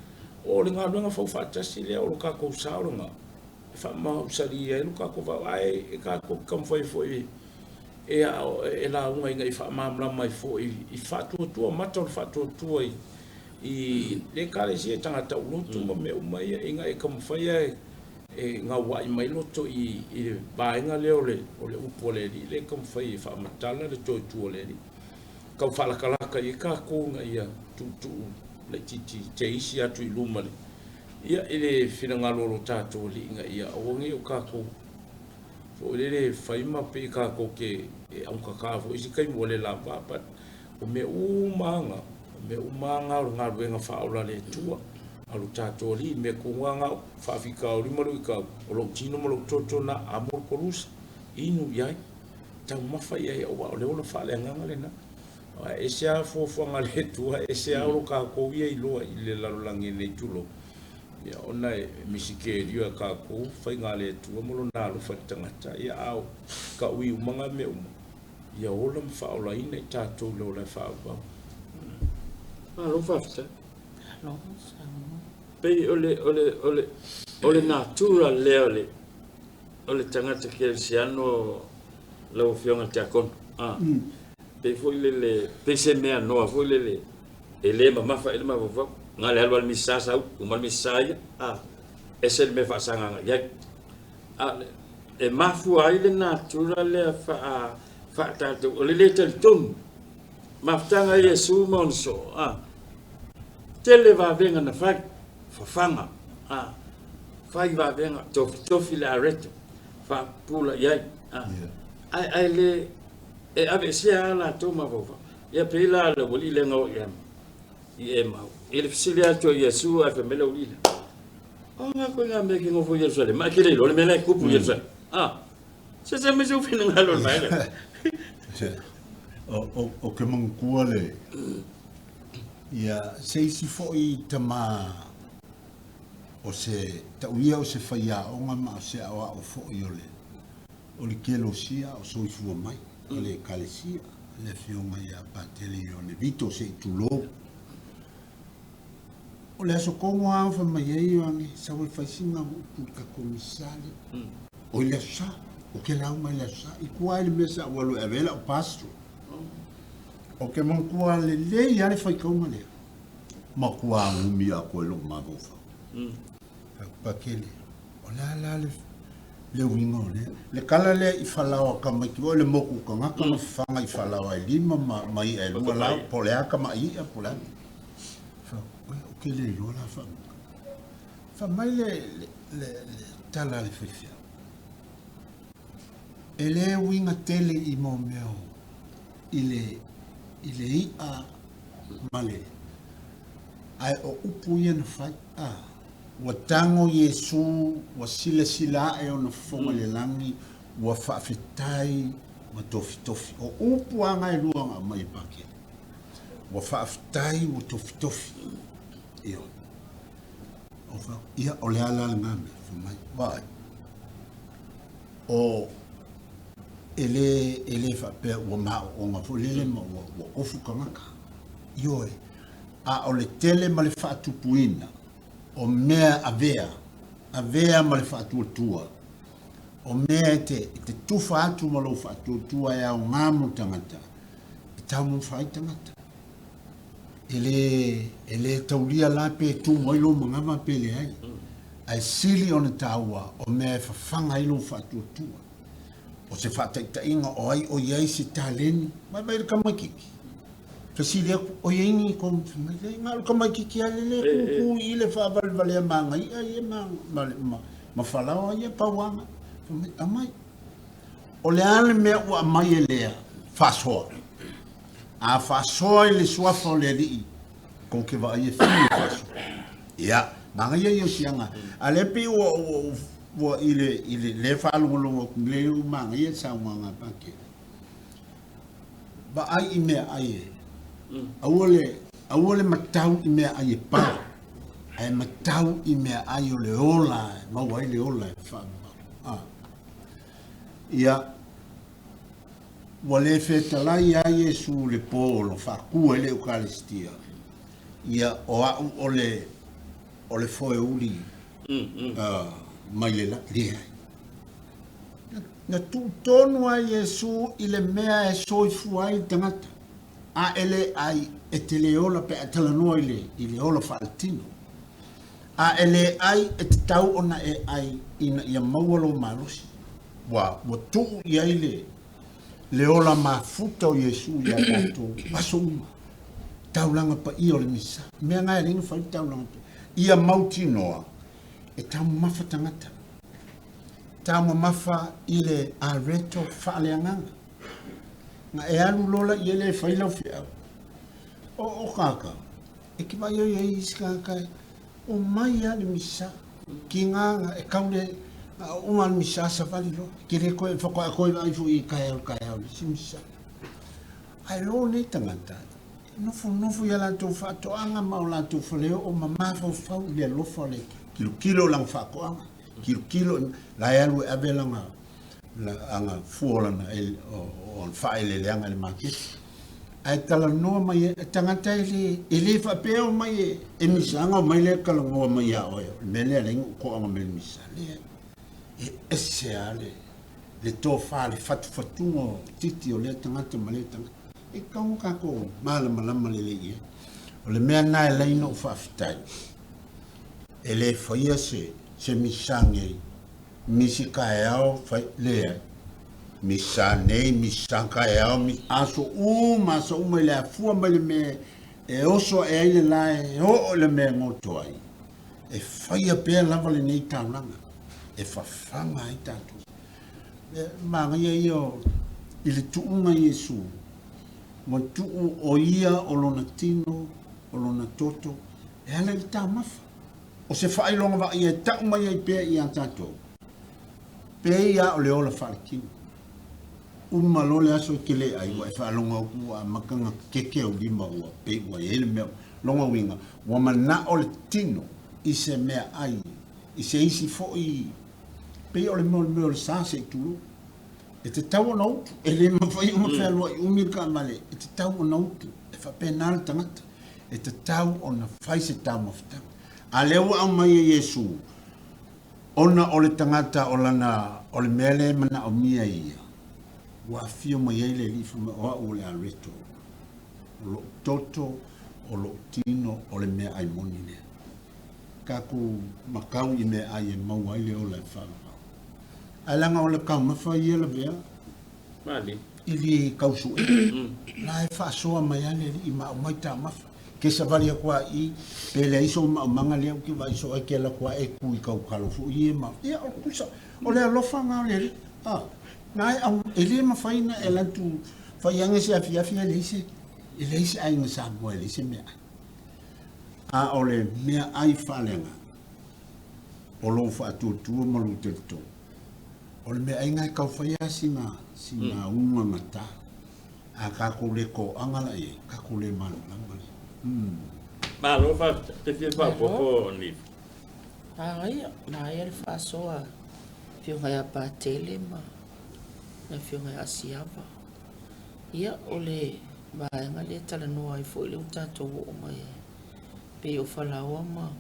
o le galuega faufaatasi lea o lo tatou sa o lena, e faamausali ai lo tatou vao, ae e tatou te taumafai foi e, e lauga ina ia faamalamalama ai foi i faatuatua mata o le faatuatua i le Ekalesia i tagata ulotu ma mea uma ia, ina ia taumafai e e gauai mai loto i le vaega lea o le upu a le Alii lea e taumafai e faamatala le toe tu o le Alii. Tau faalakalaka i ai tatou ina ia tuutuu laitiiti teisi atu i luma le, ia, i le finagalo o lo tatou Alii ina ia aua ne i o tatou foi lele fai ma pei tatou te e augata foi isi taimi ua le lava, but o mea uma lava na, o mea uma lava na o le galuega faaola a le Atua, a lo tatou Alii, mea tonu lava na o faafitauli ma luitau, o lou tino ma lou toto na amo le kolusa, inu i ai, taumafa i ai, aua o le ola faaleagaga lena. Aua e ese lava fuafuaga a le Atua, ese lava o lo tatou ia iloa i le lalolagi nei, tulou. Ia, ona e misikerio e kākou faiga a le Atua ma lona alofa i le tagata, ia a o ka ui uma ngā mea uma, ia ola ma faaolaina i tatou i le ola e faaauau. Malo faafetai. Malo saunoa. Pei o le o le o le o le natura lea o le tagata kerisiano lau Afioga i le Tiakono. Ah. Pei foi lele pei se mea noa foi lele e le mamafa i le mafaufau. Na le alu a le misa sau, uma le misa ia. Ah. Ese le mea faasagaga i ai. A e mafua ai le natura lea faatatou o le le talitonu. Mafutaga a Iesu ma ona soo. Ah. Tele vavega na fai, fafaga. Ah. Fai vavega, tofitofi le areto, faapupula i ai. Ah. Ae ae le e aveesea lava latou mafaufau. Ia pei la le aualii lea na o i i Emau. I le fesili atu a Iesu ae fai mai le aualii lea, O ngā koe ngā mea ke ngofo i Ierusalema, ae ke le iloa le mea la e kupu i Ierusalema. Ah. Se se mai se finagalo o le vaega. O ke manatua le ia se isi foi tama o se tauia o se faiaoga ma o se aoao foi o le kelosia o soifua mai o le ekalesia le afioga ia Patele Ioane Vito se i tulou. O le aso kogo lava fai mai ai Ioane sau e fai sina upu i le tatou misa lea. O i le aso Sa, o ke lauga i le aso Sa, i tua ai le mea sa ou alu e ave ai lau pastor. O ke manatua lelei lava le faitauga lea. Matua gumi atoa i lou mafaufau. Pakele, o le a la le uiga o lea? Le tala lea i falaoa tamaiti foi le moku tagata ma fafaga i falaoa e lima ma i'a e lua lao, po o le a tama'i i'a po o le a. Fa, oe, o ke le iloa la faamuta. Fai mai le tala a le faifeau. E le uiga tele i mo mea o i le i'a ma le ae o upu ia na fai. Ah, ua tago Iesu, ua silasila ae ona fofoga i le lagi, ua faafetai ma tofitofi. O upu lava na e lua na aumai e Pakele. Ua faafetai ua tofitofi. Ioe. O fa, ia o le a la lena mea, fai mai, vaai. O e le faapea ua maoona foi lele ma ua ofu tagata. Ioe. A o le tele ma le faatupuina o mea avea, avea ma le faatuatua, o mea e te tufa atu ma lou faatuatua e aoga mo tagata, e taumafa ai tagata. E le taulia la pe tumu ai lou manava pe leai. Ae sili ona taua o mea e fafaga ai lou faatuatua. O se faataitaiga o ai o i ai se taleni, mai mai le tamaitiiti. Fesili atu, o i ai ni komu fai mai, leai, na o le tamaitiiti lava lea e kukū i le faavalevalea magaia ia ma ma falaoa ia pauaga. Fai mai, aumai. O le a le mea ua aumai e lea faasoa? A faasoa i le suafa o le Alii, kou te vaai e fiu e faasoa. Ia, manaia ia o siaga. A lea pei ua, ua, ua i le, i le, lea faalogologo atu, le ua manaia le saunoaga a Patele. Vaai i meaai e, aua le, aua le matau i meaai e pau, ae matau i meaai o le ola e maua ai le ola e faavavau. Ah. Ia, ua le fetalai ai Iesu i le po o lo faaku ai le Eukalisitia, ia, o au o le, o le foeuli mai le lagi. Leai. Na, na tuu tonu ai Iesu i le mea e soifua ai le tagata, a e le ai, e te le ola pe a talanoa i le, i le ola faaletino. A e le ai, e tatau ona e ai ina ia maua lou malosi. Ua, ua tuu i ai le, le ola mafuta o Iesu iā tatou aso uma. Taulaga paia o le Misa. Mea na e alai ona fai le taulaga paia. Ia mautinoa, e taumamafa tagata. Taumamafa i le areto faaleagaga. Na e alu loa la i ele e fai lau feau. O, o kaka, E te vaai ai ai isi tagata e omai lava le misa, tiga e tau le uma le misa savali loa. E te le toe faatoa toe vaai foi i taeao i le taeao i le isi misa. Ae o nei tagata, e nofonofo i a latou faatoaga ma o latou faleoo ma mafaufau i le alofa o le tilotilo o lana faatoaga, tilotilo la e alu e ave lana ana fua o lana o faaeleeleaga i le maketi. Ae talanoa mai e tagata e le, e le faapea o mai e, e misaga o mai lea talanoa mai ia oe. O le mea lea leai ou toaga mai le misa. Leai. E ese lava le, le tofa, le fatufatuga o titi o lea tagata ma lea tagata. E tatau ona tatou malamalama lelei i ai. O le mea lena e ala ai ona ou faafetai, e le faia se, se misa nei Misi taeao fai, leai. Misa nei, misa taeao, aso uma, aso uma i le afua mai le mea e oso ae ai le la e oo i le mea e goto ai. E faia pea lava lenei taulaga e fafaga ai tatou. E manaia ia o, i le tuuga Iesu, ua tuu o ia o lona tino, o lona toto, e ala i le taumafa. O se faailoga vaaia e tau mai ai pea iā tatou, pei a o le ola faaletino. Uma loa le aso e te le ai, ua e faalogo atu ua amata ona keke au lima ua pei ua i ai le mea. Lona uiga, ua manao le tino i se meaai, i se isi foi, pei o le mea o le mea o le sa se i tulou. E tatau ona utu, e le mafai ona fealuai umi le taavale, e tatau ona utu, e faapena le tagata. E tatau ona fai se taumafataga. A lea ua aumai e Iesu, ona o le tagata o lana, o le mea lea e manaomia e ia, ua afio mai ai le Alii fai mai, o au o le areto, o lou toto, o lou tino, o le meaai moni lea. Tatou matau i meaai e maua ai le ola e faavavau. Ae leaga o le taumafa ia lavea, Malie. I le tau sue. La e faasoa mai lava le alii ma aumai taumafa. Ke savali atu lava i i, pe leai sou maumaga lea ou te vaai soo ai ke alu atu lava e tu i tautalo foi ia ma, ia o le tusa, o le alofa na o le alii. A, na e au, e le mafai ona e alu atu fai ane se afiafi ae leai se, e leai se aiga Samoa e leai se meaai. A o le meaai faaleagaga, o lou faatuatua ma lou talitonu, O le meaai e tau fai lava sina, sina uga gata. A tatou le toaga la i ai, tatou le malamalama lea. Malo faafetai. Te fia faaopoopo Niva. Manaia, manaia le faasoa a Afioga ia Patele ma le Afioga ia Asiava. Ia, o le vaega lea e talanoa ai foi lea ua tatou oo mai ai, pei o Falaoa ma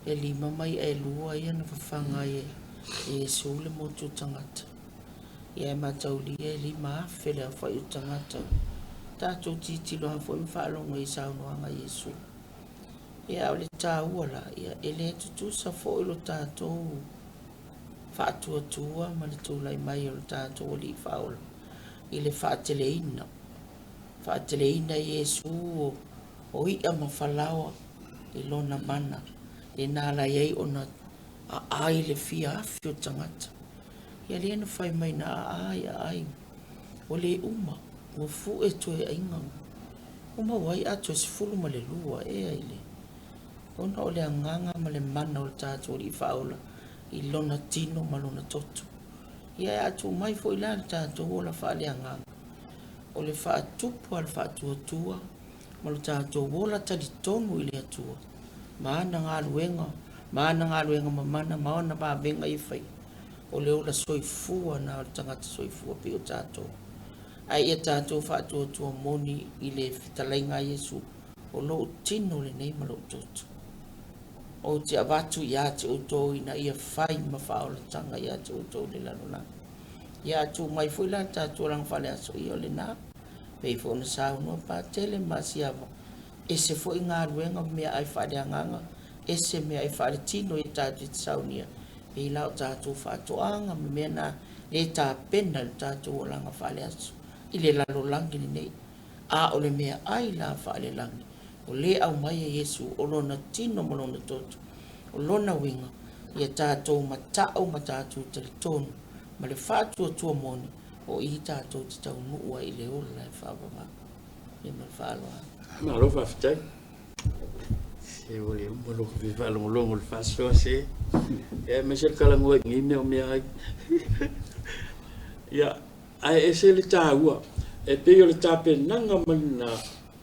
E lima mai e lua ia na fafaga ai e Iesu le motu o tagata. Ia e mataulia e 5,000 le aofai o tagata. Tatou tilotilo lava foi ma faalogo i saunoaga a Iesu. Ia a o le taua la, ia e le tutusa foi lo tatou faatuatua ma le tulai mai o le tatou Alii Faaola i le faateleina. Faateleina Iesu o i'a ma falaoa i lona mana, lena la i ai ona Aai le fia afe o tagata. Ia lea na fai mai na aai aai. Ua le uma, ua fue toe aiga. Ua maua ai ato e 12 ea i le ona o le agaga ma le mana o le tatou Alii Faaola i lona tino ma lona toto. Ia e a tuu mai foi la le tatou ola faaleagaga, o le faatupu a le faatuatua ma lo tatou ola talitonu i le Atua ma ana galuega, ma ana galuega mamana ma ana vavega ia faia, o le ola soifua na o le tagata soifua pei o tatou. Ae ia tatou faatuatua moni i le fetalaiga a Iesu, o lou tino lenei ma lou toto. Ou te avatu ia te outou ina ia fai ma faaolataga ia te outou i le lalolagi. Ia a tuu mai foi la le tatou olaga faaleaso, ia o lena. Pei foi ona saunoa Patele ma Asiava, ese foi galuega ma meaai faaleagaga, ese meaai faaletino ia tatou te saunia, pei la o tatou faatoaga ma mea na le tapena i le tatou olaga faaleaso i le lalolagi lenei. A o le meaai la faalelagi, o le aumai e Iesu o lona tino ma lona toto, o lona uiga, ia tatou mata'u ma tatou talitonu ma le faatuatua moni, o i tatou te taunuu ai i le ola e faavavau. Ia ma le faaaloalo. Malo faafetai. Se ua le uma lou fia faalogologo i le faasoa se. Ia aemaise le talanoa i nei mea o meaai. Ia, ae ese le taua, e pei o le tapenaga mai na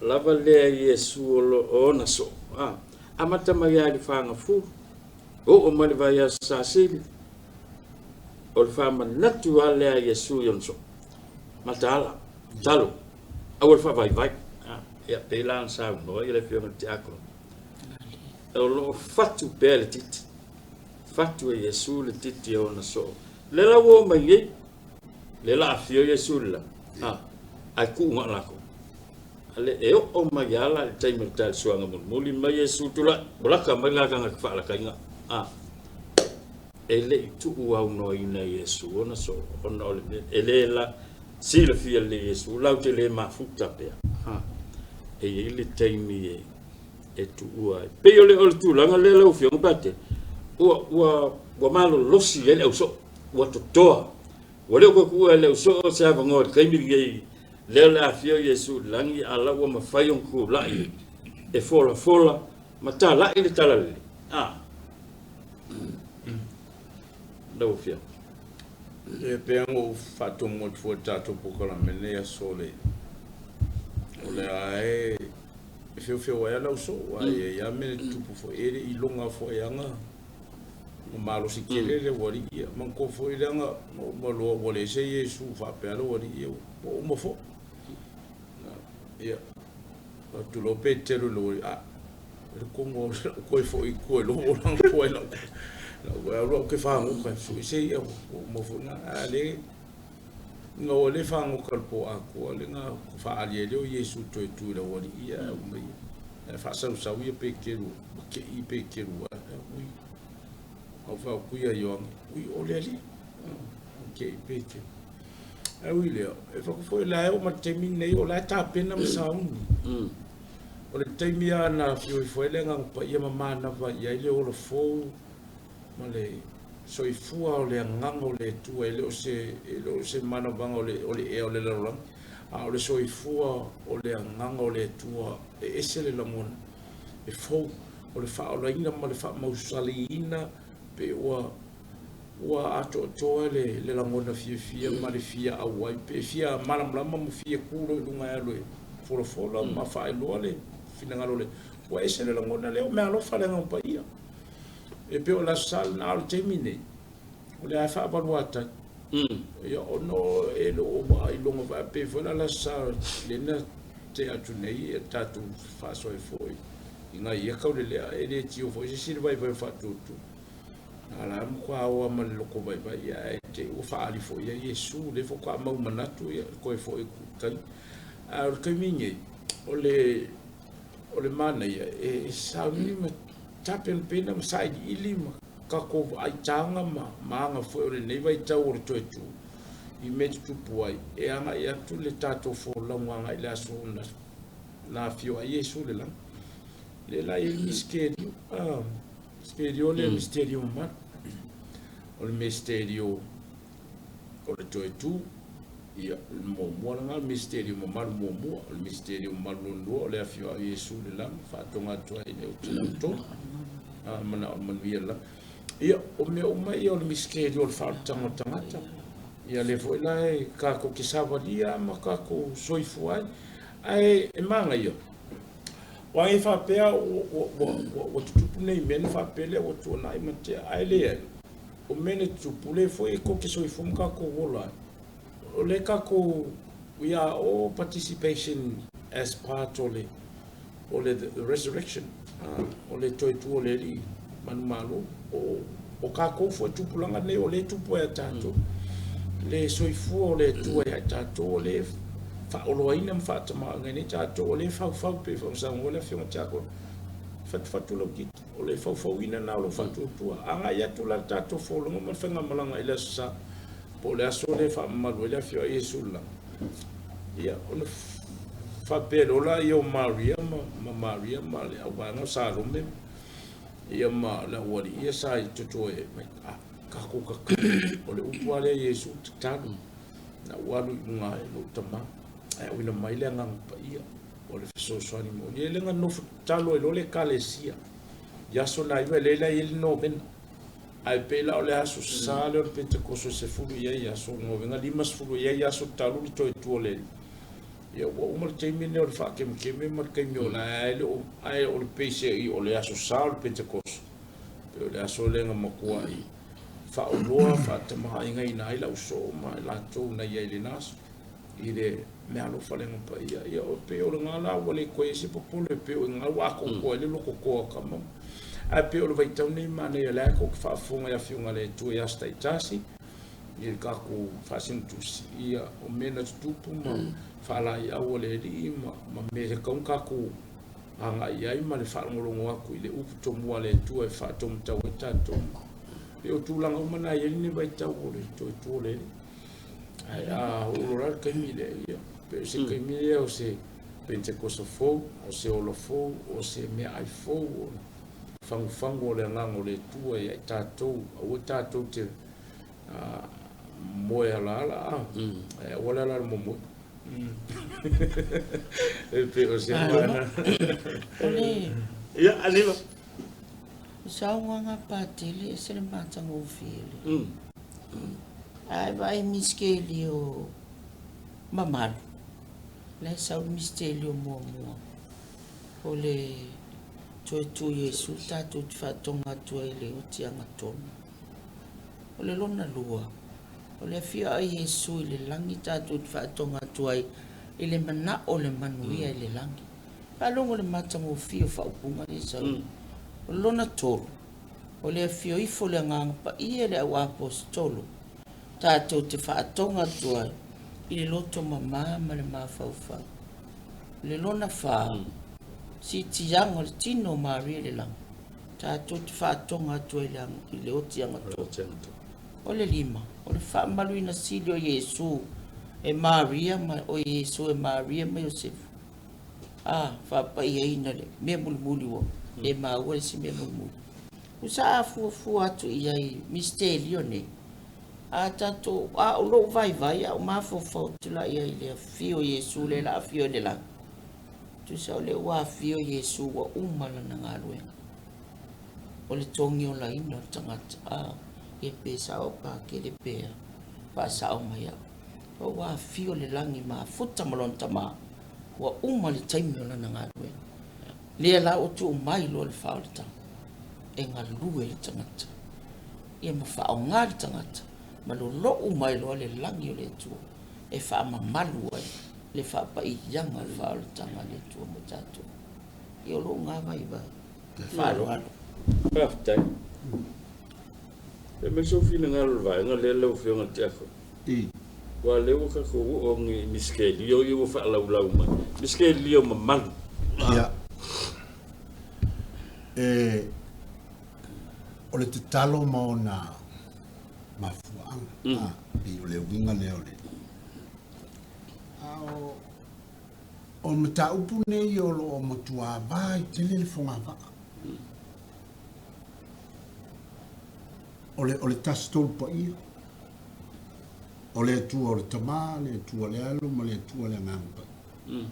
lava lea i Iesu o lo o ona soo, a, amata mai lava i le fagafulu, oo mai le vaiaso sasili, o le faamanatu lava lea a Iesu i ona soo. Mataala, talo, aua le faavaivai. A, ia, pei la ona saunoa ia le Afioga i le Tiakono, o lo o fatu pea le titi, fatu e Iesu le titi o ona soo. Lea la ua oo mai nei, lea la afio Iesu i le lagi, a, ae tuu na o latou. A le e oo mai lava la i le taimi o le talisoaga mulimuli mai Iesu tulai, ua lata mai la tagata faalakaina, a, e le i tuuaunoaina e Iesu ona soo, ona o le mea, e le la, silafia lelei e Iesu, latou te le mafuta pea, a, e i ai le taimi e, e tuua ai. Pei o le, o le tulaga lea lau Afioga Patele, ua, ua, ua malolosi ai le ausoo, ua totoa. Ua le o toe tuua e le ausoo se avanoa i le taimi lenei, lea o le a afio Iesu i le lagi, a la ua mafai ona tulai e folafola ma talai le talalelei. A. Lau Afioga. E pei ona ou faatomu atu foi i le tatou polokalame i lenei aso, o le, o le a e e feofeo ai lava lau soo, ae i ai lava mea e tutupu foi, e le i iloga foi lava na malosi tele le aualii ia. Manatua foi leaga na uma loa ua leai se Iesu faapea le aualii ia, ua uma foi. Ia, atu loa Peteru i le aualii, a, le kogo o lau koe foi i tua i lou olaga po ai lau lau alu au ke fagota e sui se ia ua uma foi na. A le Ina ua le fagota i le po atoa le na faaali ai lea o Iesu toe tu i le aualii ia ae mai ae faasausau ia Peteru ma tei Peteru ae ui au faaotu ia Ioane ui o le Alii tei Peteru ae ui lea e fatu foi la e oo mai le taimi lenei o la e tapena ma sauni o le taimi lava na afio ifo ai le Agaga Paia ma manava i ai le ola fou ma le soifua o le agaga o le Atua, e le o se, e le o se manavaga o le, o le ea o le lalolagi, a o le soifua o le agaga o le Atua, e ese le lagona, e fou, o le faaolaina ma le faamausaliina, pe ua, ua atoatoa le, le lagona fiafia ma le fia auai, pe fia malamalama ma fia tu loa i luga e alu e folafola ma faailoa le finagalo o le, ua ese le lagona lea, o meaalofa le Agaga Paia. E pei o le Aso Sa lena, a o le taimi nei, o lea e faavaluatai. Ia, ona e le o iloga foi, pei foi la le Aso Sa lea na tea atu nei, ia tatou faasoa ai foi i nai ia taulelea, e le tio foi se isi le vaivai o faatutu. A la matua oa ma le lotovaivai, ia, ae te i ua faaali foi ia Iesu, lea faatoa mau manatu, ia, toe foi i tai. A o le taimi nei, o le O le manaia, e sauni ma tapenapena ma sailiili ma tatou vaai taga ma aga foi o lenei vaitau o le toe tu i mea e tutupu ai, e agai atu le tatou folauga agai i le aso na afio ai Iesu i le lagi. Lea la e i ai le misitelio, misitelio lea, misitelio mamalu. O le misitelio o le toe tu, ia, muamua lena o le misitelio mamalu muamua, o le misitelio mamalu lona lua o le afio o Iesu i le lagi, faatoga atu ai i le oti tolu, manao le manuia le lagi. Ia, o mea uma ia o le misitelio o le faaolataga o le tagata. Ia lea foi la e kākou te savalia ma kākou soifua ai. Ae e magaia, ua e faapea ua tutupu nei mea na faapea lea ua tuanai ma tea, ae leai. O mea na tutupu lea foi e kou te soifua ma kākou ola ai. O lea kākou, we are all participation as part o le o le the resurrection, o le toe tu o le Alii manumalo. O kākou foi tupulaga nei o lea tupu ai a tātou. Le soifua o le Atua ia i tātou, o le faaoloaina ma faatamāoina nei tātou, o le faufau pe whausaunoa le afioga tiakono. Fatufatu lau titi, o le faufauina na o lou faatuatua. Agai atu la le tātou fologa ma le faigamalaga i le aso sa, po o le aso lea e faamamalu ai le afio a Iesu i le lagi. Ia, ona faapea loa laia o Maria ma Maria ma le auvaega o Salome, ia ma le aualii ia sa i totoe mai, a, kākou tatalo. O le upu lava lea a Iesu, tatalo. Na ou alu i luga ai lou tama, ae auina mai le Agaga Paia o le fesoasoani mo ia. E le na nofo tatalo ai loa le Ekalesia i aso na iva, e leai la e i ai le novena. Ae pei la o le aso sa lea o le Pentekoso e 10 i ai aso, o le novena 50 i ai aso talu le toe tu o le Alii. Ia ua uma le taimi lenei o le faakemekeme ma le taimi o la ae le o, ae o le peiseai o le aso sa o le Pentekoso, pei o le aso lea na matuai faaoloa faatamagaaigaina ai lau soo ma i latou na i ai i lena aso i le meaalofa le Agaga Paia. Ia o pei o lena la ua le toe i ai se popole, pei o i ina ua atoatoa ai le lototoa o tama. Ae pei o le vaitau lenei manaia o lea tou te faafofoga i afioga a le Atua i aso taitasi i le tatou faasinatusi, ia o mea na tutupu ma faalaeiau a le Alii ma mea e tatau ona tatou agai i ai ma le faalogologo atu i le upu tomua a le Atua e faataumatau ai tatou. Pei o tulaga uma na e i ai lenei vaitau o le toe tu o le Alii. Ae a oo loa la le taimi lea, ia, pei o se taimi lea o se Pentekoso fou, o se ola fou, o se meaai fou, o le fagufagu o le Agaga o le Atua ia i tatou, aua tatou te moe alaala, ae aua le alaala momoe. E pei o se mea. O le Ia, Aniva. Saunoaga Patele e ese le matagofie le. Ae vaai misitelio mamalu, la e sau le misitelio muamua o le toe tu Iesu tatou te faatoga atu ai i le oti agatonu. O le lona lua, o le afio a Iesu i le lagi tatou te faatoga atu ai i le manao o le manuia i le lagi. Faalogo le matagofie o faaupuga lea e sau. O le lona tolu, o le afio ifo o le Agaga Paia i le au aposetolo, tatou te faatoga atu ai i le loto mamā ma le mafaufau. O le lona fa, siitiaga o le tino o Maria i le lagi, tatou te faatoga atu ai i le oti agatonu. O le lima, o le faamaluina sili o Iesu e Maria ma o Iesu e Maria ma Iosefu. A, faapaiaina le mea mulimuli ua le maua le isi mea mulimuli. Tusa a fuafua atu i ai misitelio nei, a tatou, a o lou vaivai, a o mafaufau atu la i ai i le afio o Iesu lea o le a afio i le lagi. Tusa o lea ua afio Iesu ua uma lana galuega. O le togiolaina o le tagata, a, ia pe sao au Patele pe a, faasao mai au. Ua afio le lagi mafuta ma lona tama, ua uma le taimi o lana galuega. Lea la ua tuu mai loa le faaolataga e galue le tagata, ia ma faaaoga le tagata ma lolou mai loa le lagi o le Atua e faamamalu ai le faapaiaga o le faaolataga a le Atua mo tatou. Ia o lou lena vaivai. Faaaloalo. Faafetai. E mai sou finagalo i le vaega lea lau Afioga i le Tiakono. Aua o lea ua tatou oo i misikelio ia ua faalaulau mai. Misikelio mamalu. Ia. E, o le tatalo ma ona mafuaaga. Pei o le uiga lea o le... A o mataupu nei o lo o matua vai tele le fogavaa. O le, o le Tasi Tolu Paia, o le Atua o le Tama, le Atua o le Alo ma le Atua o le Agaga Paia.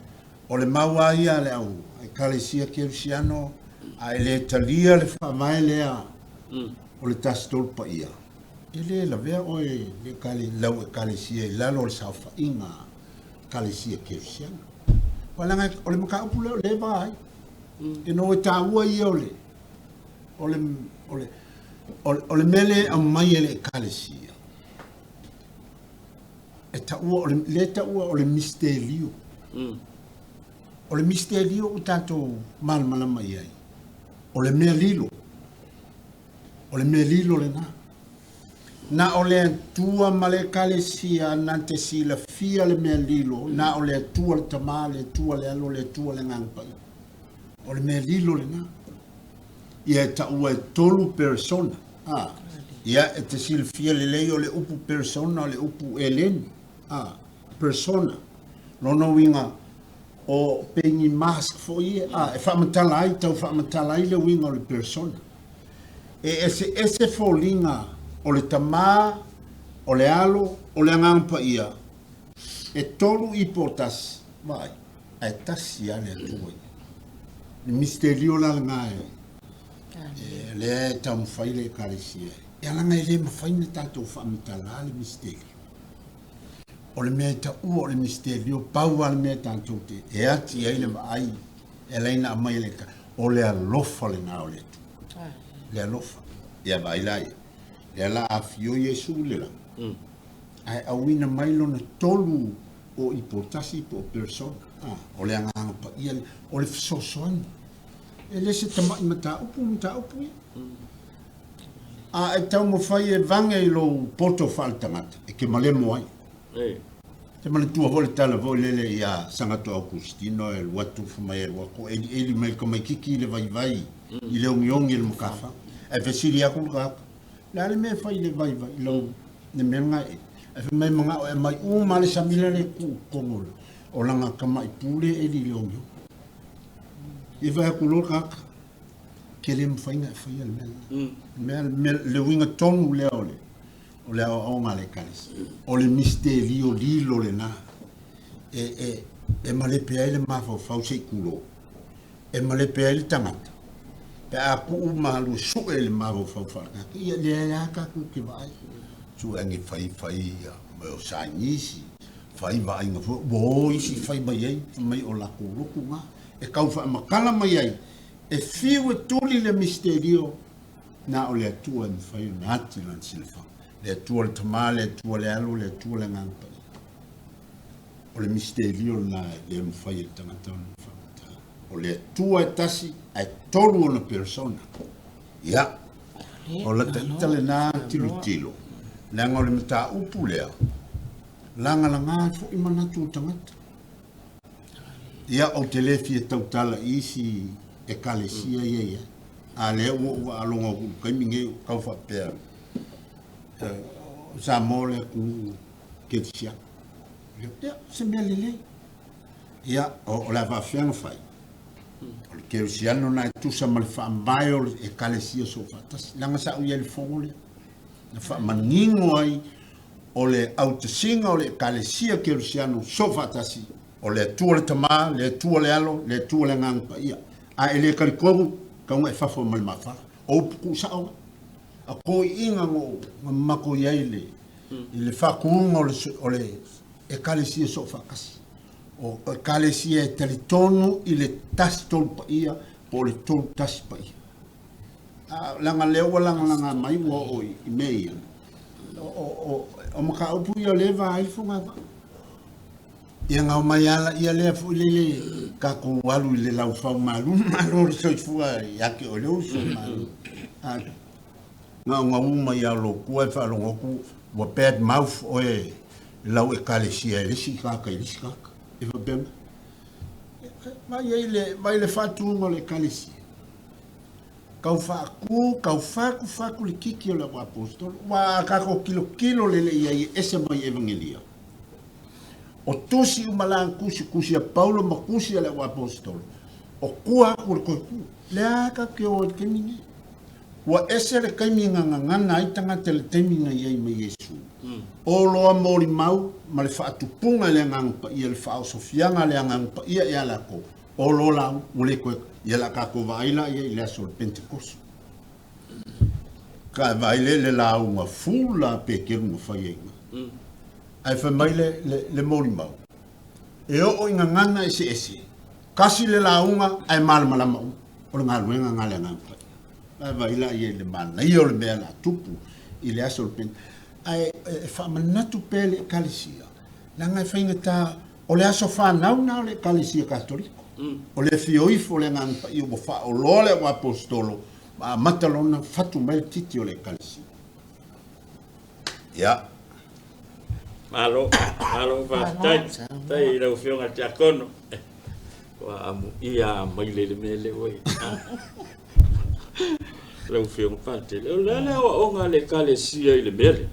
O le mau lava ia a le au Ekalesia Kerisiano, a e le talia le faavae lea o le Tasi Tolu Paia, e le lavea oe le lau Ekalesia i lalo o le saofaiga Ekalesia Kerisiano. Aua leaga o le mataupu lea o lea e va ai. E no e taua ia o le o le o le o le mea lea e aumai e le Ekalesia e taua o le lea e taua o le mistelio. O le mistelio ua tatou malamalama i ai, o le mea lilo. O le mea lilo lena. Na o le Atua ma le Ekalesia na te silafia le mea lilo, na o le Atua le Tama, le Atua le Alo, le Atua le Agaga Paia. O le mea lilo lena. Ia e taua e tolu persona. A, ia e te silafia lelei o le upu persona o le upu eleni. A, persona. Lona uiga, o pei ni mask foi ia, a, e faamatala ai, tau faamatala ai le uiga o le persona. E eseese foliga o le Tama, o le Alo, o le Agaga Paia, e tolu ipo o tasi, vaai, ae tasi lava le Atua ia. Le misitelio la lena e, e lea e taumafai le Ekalesia. Ia leaga e le mafai ona tatou faamatala le misitelio. O le mea e taua o le misitelio, pau lava le mea tatou te e ati ai le vaai e ala ai ona aumai e le o le alofa lena o le Atua. Le alofa. Ia vaai la ia. Lea la afio Iesu i le lagi. Ae auina mai lona tolu o ipo tasi po o persona. Ah, o le Agaga Paia lea. O le fesoasoani. E le se tama'i mataupu mataupu ia. A e taumafai e vage i lou poto faaletagata, e te malemo ai. Te manatua foi le tala foi lele ia Sagato Augustino e alu atu fai mai e alu atu elieli mai le tamaititi i le vaivai i le ogiogi e le matafa. Ae fesili atu le tagata, le a le mea e fai i le vaivai i lau le mea lena e eli? Ae fai mai manao e aumai uma le samila lea e tuu i totonu o lana tamai pule e eli i le ogiogi. Ia fai atu loa le tagata, ke le mafai ona e faia le mea lena. Mea, le uiga tonu lea o le o le aoaoga a le Ekalesia. O le misitelio lilo lena e, e, e malepe ai le mafaufau se i tulou, e malepe ai le tagata, pe a tuu ma alu e sue le mafaufau faaletagata, ia leai lava tatou te vaai. Sue ane fai, fai ia, o sainisi, fai vaaiga foi, ua o isi fai mai ai, fai mai o latou lotu na, e tau faamatala mai ai, e fiu e tuli le misitelio, Na o le Atua e mafai ona ati lana silafaga. Le Atua le Tama, le Atua le Alo, le Atua le Agaga Paia. O le misitelio lena e le mafai e le tagata ona faamatala. O le Atua e tasi, ae tolu ona persona. Ia, o lata ita lena tilotilo, leaga o le mataupu lea, lagalaga ai foi manatu o tagata. Ia, ou te le fia tautala i isi Ekalesia ia i ai. A lea ua ou faalogo atu i le taimi nei o tau faapea, o Samoa le atunuu kerisiano. Ia, o se mea lelei. Ia, o le a faafefea ona fai? O le kerisiano lena e tusa ma le faavae o le Ekalesia Soofaatasi. Leaga sa ou i ai i le fono lea, na faamanino ai o le autasiga o le Ekalesia Kerisiano Soofaatasi, o le Atua le Tama, le Atua le Alo, le Atua le Agaga Paia. A e le talitonu, tau na e fafo ma le mafala. O upu tuusao na. A toeaiina no na matou i ai i le, i le faatuga o le, o le Ekalesia Soofaatasi. O Ekalesia e talitonu i le Tasi Tolu Paia po o le Tolu Tasi Paia. A, leaga lea ua lagalaga mai ua oo i mea ia. O mataupu ia o lea e va ai le fogavaa. Ia na omai ala ia lea foi lele tatou alu i le laufau malu malo le soifua ia te oe le uso malu. A, na ona u mai lava o lou tua e faalogo atu ua bad mouth oe i lau Ekalesia e le isi tagata i le isi tagata. E faapea mai. Vaai ai le, vaai le faatuga o le Ekalesia. Tau faatu, tau fatu fatu le kiki o le auaposetolo. Ua a tatou tilotilo lele i ai e ese mai Evagelia. O tusi uma la na tusi, tusi a Paulo ma tusi a le auaposetolo, o tua atu o le toe tu. Lea tatou te o ai i le taimi lenei. Ua ese le taimi na gagana ai tagata i le taimi na i ai ma Iesu. O loa molimau ma le faatupuga i le Agaga Paia, le faaosofiaga a le Agaga Paia ia latou, o loa la ua le toe, ia o le a tatou vaai la i ai i le aso o le Penetekoso. Ka e vaai lea i le lauga full a Peteru na fai ai i ina. Ae fai mai le, le, le molimau, e oo i gagana eseese, tasi le lauga ae malamalama uma. O le galuega lena a le Agaga Paia. Vaavaai la i ai i le manaia o le mea o le a tupu i le aso o le Pene. Ae e faamanatu pea i le Ekalesia, leaga e faigata, o le aso fanau lena o le Ekalesia Katoliko. O le afio ifo o le Agaga Paia ua faaoloa le auaposeitolo ma amata lona fatu mai le titi o le Ekalesia. Ia. Malo, malo faafetai. Faafetai i lau Afioga i le Tiakono. Ua amuia mai le le mea lea ua i. Lau Afioga Patele. O le a le aoaoga a le Ekalesia i le mea lea?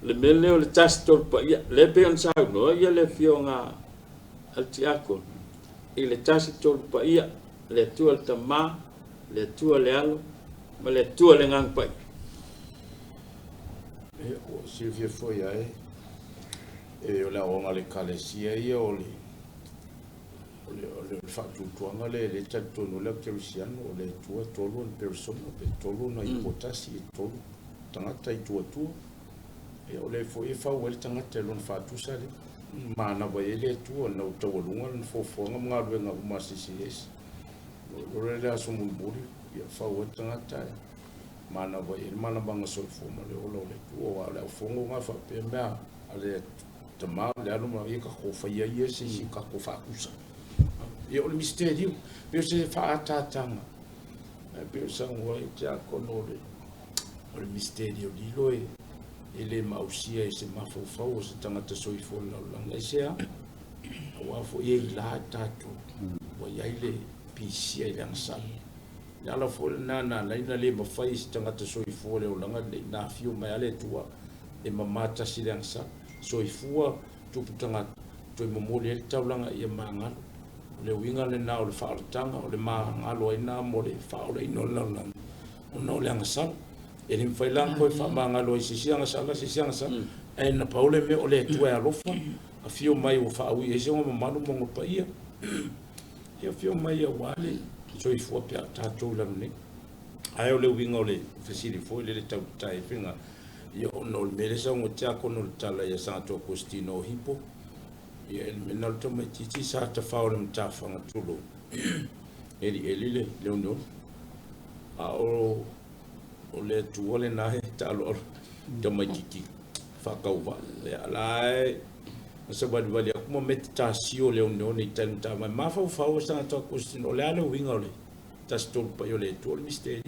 Le mea lea o le Tasi Tolu Paia, lea pei ona saunoa ia le Afioga a le Tiakono, i le Tasi Tolu Paia, le Atua le Tama, le Atua le Alo, ma le Atua le Agaga Paia. Ia, ua silafia foi ai, e o le aoaoga a le Ekalesia ia o le O le, o le faatuatuaga lea e le talitonu ai le au kerisiano, o le Atua e tolu ona perisona, pe tolu ona ipu tasi, e tolu tagata i tuatua. Ia, o lea foi e fau ai le tagata i lona faatusa lea. Manava i ai le Atua ina ua taualuga lana foafoaga ma galuega uma a se isi ese. O le le aso mulimuli, ia fau ai le tagata e manava i ai le malamaga soifua ma le ola o le Atua. Aua o le aufono na faapea mea a le Tama le alo ma ia tatou faia ia se isi tatou faatusa. Ia o le misteriu, pei o se faaataataga. Ae pei o saunoa ai tiakono o le o le misterio lilo e e le maausia e se mafaufau o se tagata soifua i le lalolagi. Aisea? Aua foi e ila tatou ua i ai le pisia i le agasala. Le ala foi lena na ala ai ona le mafai e se tagata soifua i le olaga lenei na afio mai lava le Atua e mama tasi le agasala. Soifua tupu tagata, toe momoli ai le taulaga ia magalo. O le uiga lena o le faaolataga, o le magalo ai lena mo le faaolaina o le lalolagi, ona o le agasala. E le mafai la ona toe faamagalo ai i se isi agasala, se isi agasala, ae na pau le mea o le Atua e alofa, afio mai ua faaui ai se ona mamalu ma ona paia. Ia afio mai aua le soifua pea o tatou i lalo nei. Ae o le uiga o le fesili foi lele tau tae faiga, ia ona o le mea lea saunoa tiakono le tala ia Sato Agostino o Hipo, ia e le mea na o le tamaitiiti sa tafao i le matafaga tulou, elieli le oneone. A o o le Atua lena e taaloalo tamaitiiti faatauvaa. Ia la e na savalivali atu ma mea tasio le oneone i tai matavai. Mafaufau e Sato Agostino, o le a le uiga o le tasi tolu paia o le Atua, o le misteri.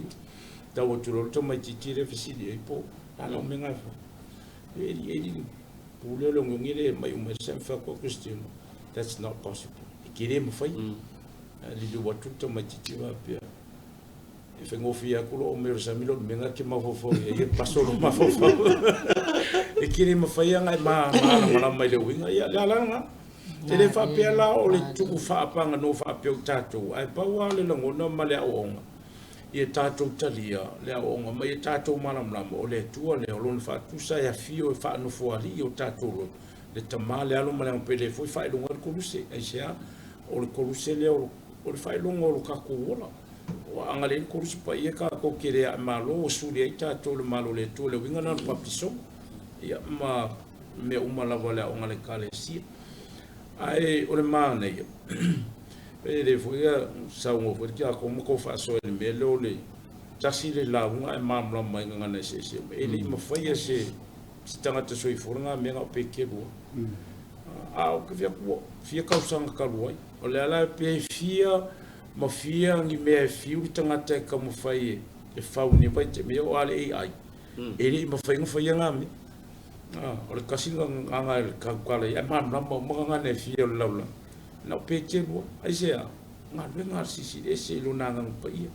Tau atu loa le tamaitiiti lea fesili ai po o a lau mea fai. E eli eli pule o le ogeoge le mai uma i se fai atu Agostino, that's not possible. E ke le mafai. Liliu atu le tamaitiiti faapea, e faigofie atu lou mea o le sami lou mea ke mafaufau i ai e paso lou mafaufau. E ke le mafai ana e malamalama i le uiga. Ia, le ala lena. E le faapea la o le tuu faapaganoa faapea o tatou, ae pau lava le lagona ma le aoaoga, ia tatou talia le aoaoga ma ia tatou malamalama o le Atua lea, o Lona faatusa e afio e faanofoalii o tatou loto, le Tama, le Alo ma le Agaga Pele foi faailoga ai le Koluse. Aisea? O le Koluse lea o le faailoga o lo tatou ola. Ua agalelei le Koluse Paia tatou te le ae malo, ua suli ai tatou i le Malo o le Atua. O le uiga lena o le papisoga, ia ma mea uma lava o le aoga a le Ekalesia. Ae o le manaia, e le foi a saunoa foi le tiakono ma tou faasoa i le mea lea o le tasi le lauga ae malamalama ai gagana eseese uma. E le i mafaia se se tagata soifua lena mea na o Peteru. A o ke fia atu fia tausaga talu ai. O le ala pe fia ma fia ni mea e fiu le tagata e taumafai e fau nei vaitaimi o a le AI. E le i mafai ona faia na mea. O le tasi gagana e tautala i ai, ae malamalama uma gagana e fia o le lalolagi. Na o Peteru lava. Aisea? Galuega a le Silisili Ese i Lona Agaga Paia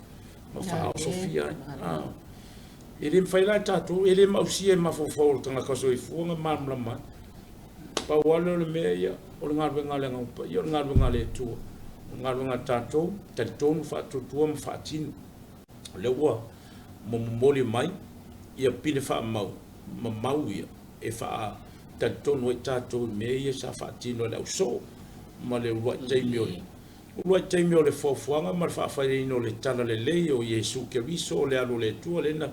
ma faaosofia ai. E le mafai la e tatou, e le maausia e mafaufau o le tagata soifua ona malamalama ai. Pau lava lea o le mea ia, o le galuega a le Agaga Paia, o le galuega a le Atua. O le galuega a tatou, talitonu, faatuatua ma faatino. O lea ua Ma momoli mai ia pine faamau ma mau ia e faatalitonu ai tatou i mea ia sa faatino e le ausoo ma le uluai taimi o le uluai taimi o le foafoaga ma le faafaileina o le Tala Lelei o Iesu Keriso o le Alu o le Atua lea na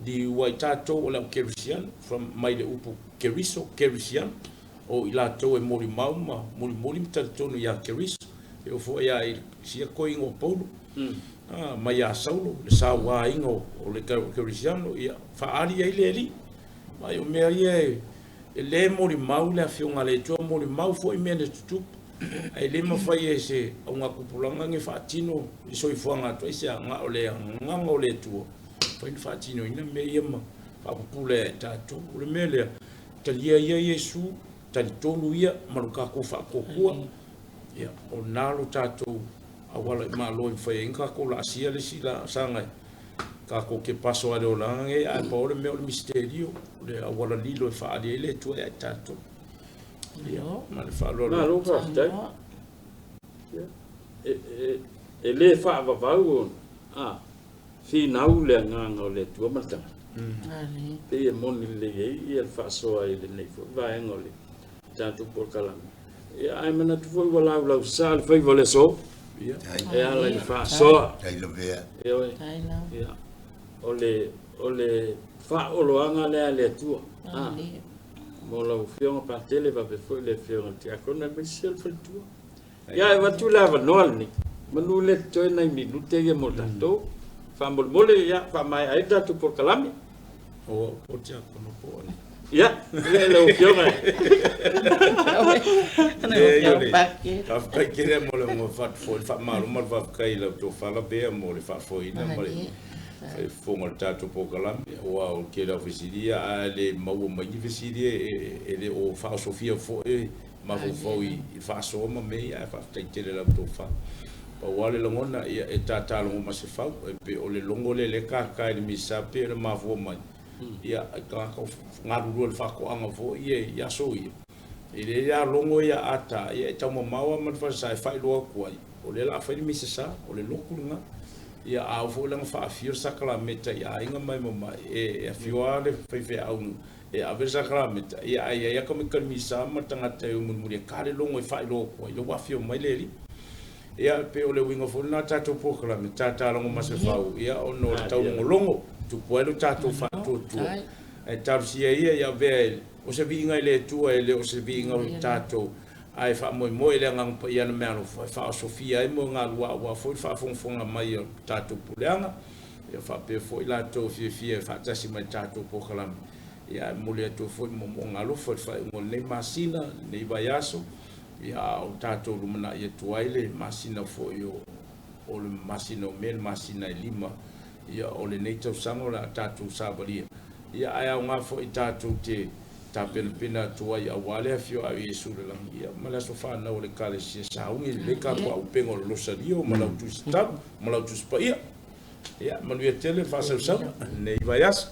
liua ai tatou o le au Kerisiano from mai le upu Keriso Kerisiano o i latou e molimau ma mulimuli ma talitonu ia Keriso e oo foi lava i sia koiga o Paulo mai ia Saulo le sauaina o le Kerisiano ia faaali ai le Alii. Vaai o mea ia e le molimau le Afioga a le Atua, molimau foi mea na tutupu, ae le mafai e se augatupulaga ona faatino le soifuaga atu ai se na o le agaga o le Atua mafai ona faatinoina mea ia ma faapupula ia i tatou. O le mea lea, talia ia Iesu, talitonu ia ma lo tatou faatuatua, ia, o lena lo tatou auala i Malo e mafai ai ona tatou laasia le isi laasaga e tatou te paso ai le olaga nei, ae pau le mea o le misitelio, o le auala lilo e faaali ai le Atua ia i tatou. Ia, ma le faaaloalo. Malo faafetai. E le faavavau ona finau le agaga o le Atua ma le tagata. Pei e moni lelei ai ia le faasoa i lenei foi vaega o le tatou polokalame. Ia, ae manatu foi ua laulausa le faiva o le aso. Ia. E ala i le faasoa. Tai lavea. Ioe. Ia. O le faaoloaga lea a le Atua. Mo lau Afioga Patele faapea foi le Afioga i le Tiakono aemaise le faletua. Ia, e avatu le avanoa lenei, manu le totoe nai minute ia mo tatou. Faamolemole, ia, faamaea ai le tatou polokalame. O au po o le tiakono po o ai. Ia, ia lau Afioga. Leai, o le faafetai tele mo le faafoe, le faamalo ma le faafetai i lau tofa Lavea mo le faafoeina ma le faifofoga o le tatou polokalame. Aua o le tele lava o fesili ia, a le maua mai ni fesili e le o faaosofia foi mafaufau i le faasoa ma mea ia, ae faafetai tele i lau tofa. Pau lava le lagona, ia e tata logo ma se fau, e pei o le logo lea lea e tata i le misa pei ona mafua mai, ia i tagata o galulue i le faatoaga foi ia i aso ia, e lelei lava logo ia a ta, ia e taumamao lava ma le falesa e faailoa atu ai, o lea o le a fai le misa sa, o le lotu lena. Ia a oo foi la ona faafio le sakalameta i aiga ma e mamae, e afio lava le faifeau e ave le sakalameta, ia ae i ai lava tamaiti kalimisa ma tagata e o mulimuli e ta le logo e faailoa atu ai, lea ua afio mai le alii. Ia, e pei o le uiga foi lena o tatou polokalame, tata logo ma se fau, ia, ona o le taulogologo, tupu ai lo tatou faatuatua. Ae talosia ia ia avea e, o se viiga i le Atua, e le o se viiga o tatou, ae faamoemoe i le Agaga Paia ana meaalofa e faaosofia ai moegaluaʻu aua foi le faafogafoga mai o tatou puleaga. Ia faapea foi latou e fiafia e faatasi mai i le tatou polokalame. Ia ae momoli atu ai foi moomooga alofa i le faaiuga o lenei masina, lenei vaiaso, ia a o tatou lumanai atu ai le masina foi o o le masina o Me, le masina e 5 ia o lenei tausaga o le a tatou savalia. Ia ae aoga foi tatou te tapenapena atu ai aua le afio a Iesu i le lagi, ia ma le aso fanau o le Ekalesia sauni lelei tatou auupega o le Losalio ma lau Tusi Tatalo ma lau Tusi Paia. Ia, manuia tele le faasausauga lenei vaiaso.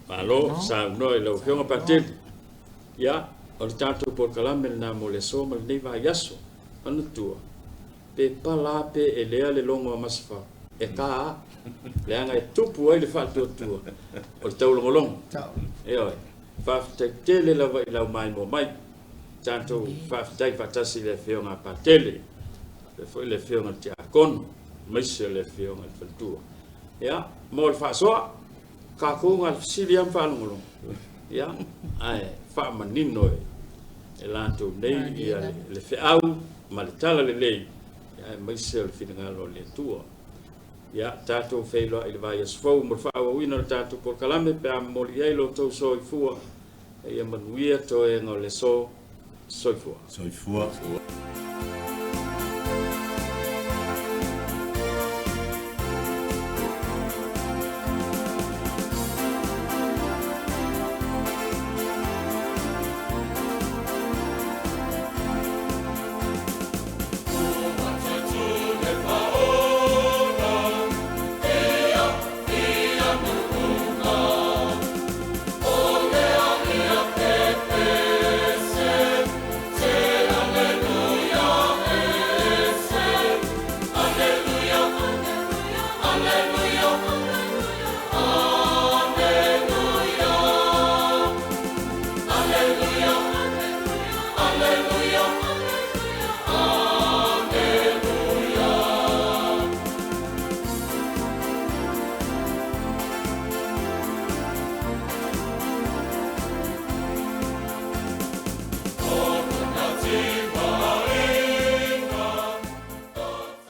Malo saunoa i lau Afioga Patele. Ia, o le tatou polokalame lena mo le aso ma lenei vaiaso. Manatua, pe pala pe elea le logo a Masefau, e ta a, leaga e tupu ai le faatuatua o le taulogologo. Ioe, faafetai tele lava i lau maimoa mai. Tatou faafetai faatasi i le Afioga a Patele. Faapea foi le Afioga i le Tiakono, aemaise o le Afioga i le Faletua. Ia, mo le faasoa, tatou na o le fesili lava ma faalogologo, ia, ae faamanino e latou nei ia le feau ma le tala lelei, aemaise o le finagalo o le Atua. Ia, tatou feiloai i le vaiaso fou mo le faaauauina o le tatou polokalame pe a momoli i ai lo outou soifua. Ia manuia toega o le aso. Soifua. Soifua.